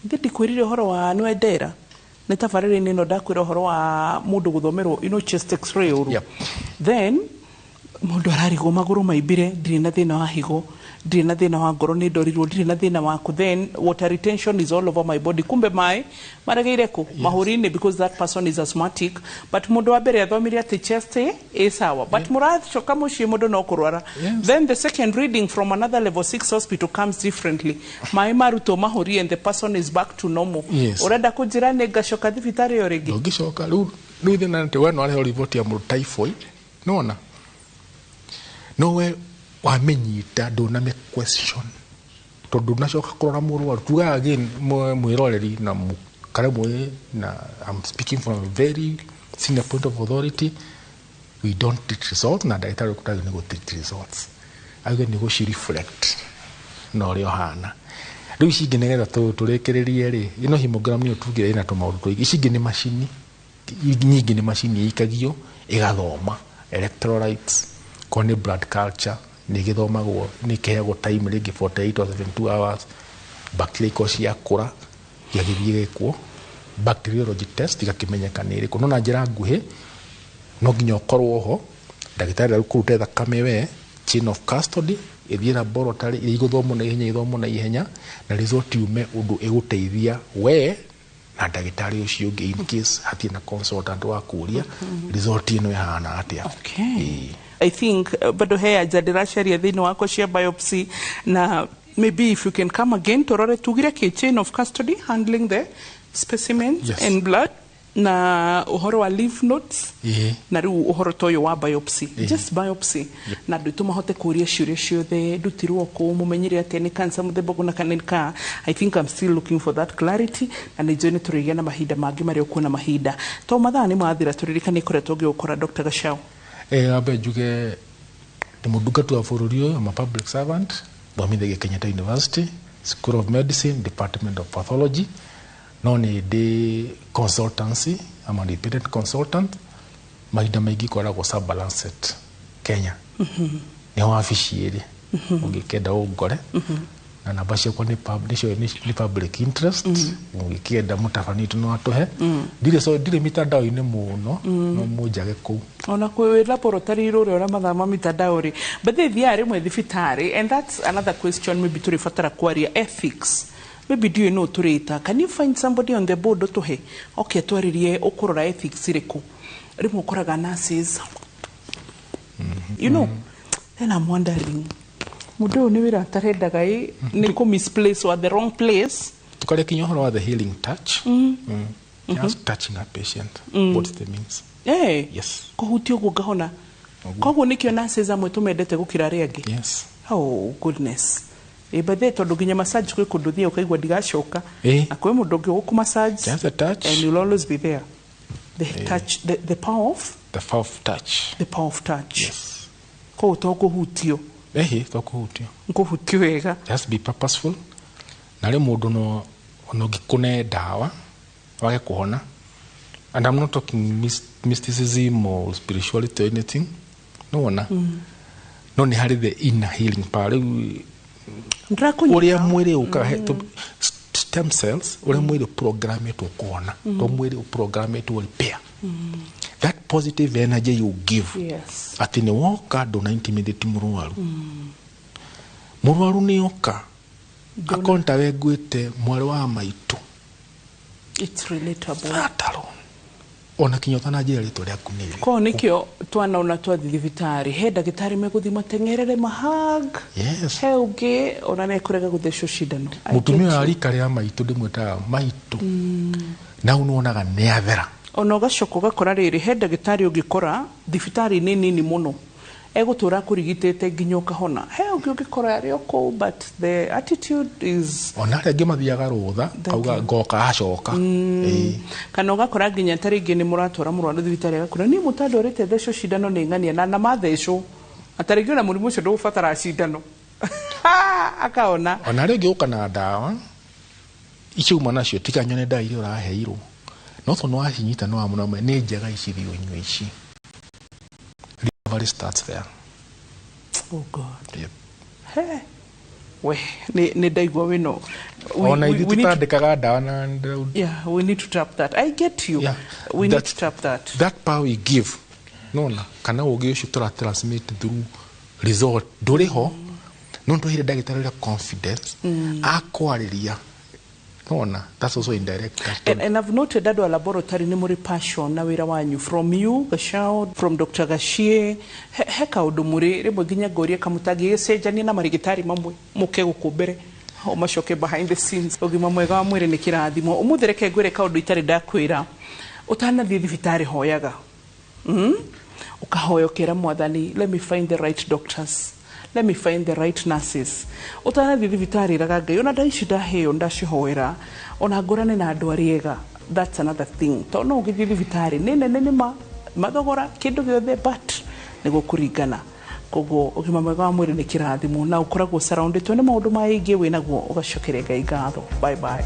ndĩ ndikwĩrire ũhoro wa nwendera nĩ tabarĩra-inĩ ĩno, ndakwĩra ũhoro wa mũndũ gũthomerwo chest x-ray ũru. Then mũndũ ararigwo magũrũ maimbire, ndirĩ na thĩna wa higo, ndirĩ na thĩna wa ngoro, nĩ ndorirwo ndirĩ na thĩna waku, then water retention is all over my body, kumbe maĩ maregeire kũ mahũri-inĩ, because that person is asthmatic. But mũndũ wa mbere athomire atĩ chest ĩ sawa, but mũracoka mũciĩ mũndũ no kũrwara. Then the second reading from another level 6 hospital comes differently, maĩ marutwo mahũri and the person is back to normal. Ũrenda kũnjĩra nĩ ngacoka thibitarĩ ĩyo rĩngĩ? Ndũngĩcoka rĩu thĩna nĩ atĩ we no areheo riboti ya mũndũ typhoid, nona no we wamenyita ndũname question, tondũ ndũnacoka kũrora mũrwaru. Tugaga again, mwĩroreri na mũkaremwe, na I'm speaking from a very senior point of authority, we don't treat results, na ndagĩtarĩ ũkũtagio nĩ gũ treat results, agĩrĩirwo nĩ gũci reflect na ũrĩa ũhana. Rĩu ici ingĩ, nĩgetha tũrĩkĩrĩrie rĩ, ĩno hemogram nĩyo tugire ĩna tũmaũndũ tũingĩ. Ici ingĩ nĩ macini nyingĩ, nĩ macini ĩikagio ĩgathoma electrolytes, korwo nĩ blood culture nĩ ĩgĩthomagwo, nĩ ĩkĩheagwo time rĩngĩ 48 or 72 hours, bacteria ikorwo ciakũra igagĩthiĩ gĩkwo bacteriology test, igakĩmenyeka nĩ ĩrĩkũ. No na njĩra nguhĩ, no nginya ũkorwo ho ndagĩtarĩ arĩkũrute thakame, we chain of custody ĩthiĩ laboratory, iria igũthomwo na ihenya, ithomwo na ihenya, na result yume ũndũ ĩgũteithia we na ndagĩtarĩ ũcio ũngĩ, in case hatirĩ na consultant wa kũria result ĩno ĩhana atĩa. Okay. I think bado he anja ndĩracaria thĩinĩ wakwa cia biopsy, na maybe if you can come again tũrore tugire kĩ chain of custody, handling the specimens and blood, na ũhoro wa lymph nodes, na rĩu ũhoro ta ũyũ wa biopsy, just biopsy, na andũ aitũ mahote kũria ciũria ciothe, ndutirwo kũ, mũmenyire atĩa nĩ cancer mũthemba ũguo na kana nĩ ka. I think I'm still looking for that clarity, na nĩ njũĩ nĩ tũrĩgĩa na mahinda mangĩ marĩa ũkuona mahinda to mathaa nĩ mathira. Tũririkanie kũrĩa tũngĩgũkora, Dr. Gachau. Ambe njuge ndĩ mũndungati wa bũrũri ũyũ, I'm a public servant, thomithagia Kenyatta University School of Medicine, Department of Pathology, no nĩ ndĩ consultancy, I'm an independent consultant, mahinda maingĩ koragwo Saba Lancet Kenya, nĩho wabici ĩrĩ, ũngĩkenda ũngore, na namba ciakwa nĩ nĩcio nĩ public interest. Ũngĩkĩenda mũtabani witũ no atũhe. Ndirĩ, so ndirĩ mitandao-inĩ mũno, no mũnjage kũu. Ona kwĩ laboratory rũrĩa ũrĩa mathama mitandao rĩ, but they thiaga rĩmwe thibitarĩ, and that's another question maybe tũrĩbatara kwaria, ethics. Maybe ndiũĩ nũ tũrĩta, can you find somebody on the board ũtũhe okay twarĩrie ũkũrora ethics ĩrĩkũ? Rĩmwe ũkoraga nurses, then I'm wondering mũndũ ũyũ nĩ wĩra atarendaga ĩ nĩ kũ misplace or the wrong place. Tukarĩa kinya ũhoro wa the healing touch. Just touching a patient, what it means. Yes. Kũhutia ũguo ngahona. Koguo nĩkĩo nurses amwe tũmendete gũkĩra arĩa angĩ. Yes. Oh goodness. But then tondũ nginya massage kwĩ kũndũ thiĩ ũkaigua ndigacoka, na kwĩ mũndũ ũngĩ ũgũkũ massage. Just a touch. And you'll always be there. The touch, the power of The power of touch. The power of touch. Yes. Koguo to kũhutio. Ehe, to kũhutio. Kũhutio wega. Just be purposeful. Na rĩ mũndũ no ona ũngĩkũne ndawa wage kũhona, and I'm not talking mysticism or spirituality or anything, no wona, no nĩ harĩ the inner healing power rĩu ũrĩa mwĩrĩ ũkaga stem cells, ũrĩa mwĩrĩ programmetwo kũhona, to mwĩrĩ ũprogrametwo repair, that positive energy you give, atĩ nĩ woka ndũna intimidate mũrwaru. Mũrwaru nĩ oka Akonta we ngwĩte mwarĩ wa maitũ. It's relatable. Ona kinya ũtananjĩra rĩtwa rĩaku nĩ Ko nikio twana ona twathi thibitarĩ, he ndagĩtarĩ megũthiĩ mateng'erere mahag. He ũngĩ ona nĩekũrega gũthecwo cindano. I Mũtumia get wa you. rika rĩa maitũ, ndĩmwĩtaga maitũ, na u nĩwonaga nĩ athera. Ona ũgacoka ũgakora rĩrĩ, he ndagĩtarĩ ũngĩkora thibitarĩ-inĩ nini mũno egũtũra akũrigitĩte nginya ũkahona. He ũngĩ ũngĩkora arĩ o kũu, but the attitude is Ona arĩa angĩ mathiaga rũtha, kauga ngoka acoka. Ĩĩ. Kana ũgakora nginya ta rĩngĩ nĩ mũratwara mũrwaru thibitarĩ, agakora niĩ mũtandwarĩte thecwo cindano nĩ ng'ania na mathecwo atarĩngĩ ona mũrimũ ũcio ndũgũbatara cindano, akaona. Ona arĩa ũngĩ ũka na ndawa icio uma nacio, tiga nyone ndawa iria ũraheirwo, no tondũ nĩwacinyita, nĩwamũna nĩ njega ici, thiĩ ũnyue ici. Recovery starts there. Oh God. Yep. He we nĩ ndaigua wĩno. Ona ithuĩ tũtandĩkaga ndawa na Yeah, we need to tap that. I get you. We need to tap that. That power we give, nona kana ũgĩ ũcio tũra transmit through result ndũrĩ ho, no nĩtwaheire ndagĩtarĩ ũrĩa confidence akwarĩria, nona that's also indirect. And I've noted andũ a laboratory nĩ mũrĩ passion na wĩra wanyu, from you Gachao, from Dr. Gachie, he kaũndũ mũrĩ rĩmwe nginya ngoria kamũtangĩgĩcenjania na marigitari mamwe, mũke gũkũ mbere o macoke behind the scenes. Ũgima mwega wa mwĩrĩ nĩ kĩrathimo. Ũmũthĩ reke ngwĩre kaũndũ itarĩ ndakwĩra. Ũtanathiĩ thibitarĩ, hoyaga, Ũkahoya ũkera Mwathani, let me find the right doctors, let me find the right nurses. Ũtanathiĩ thibitarĩ ĩraga Ngai, ona ndawa ici ndaheo ndacihoera, ona ngũrane na andũ arĩa ega. That's another thing, tondũ no ũgĩthiĩ thibitarĩ nĩ nene, nĩ ma mathogora kĩndũ gĩothe, but nĩ gũkũringana. Koguo ũgima mwega wa mwĩrĩ nĩ kĩrathimo, na ũkoragwo surrounded nĩ maũndũ maingĩ wĩnaguo, ũgacokeria Ngai ngatho. Bye bye.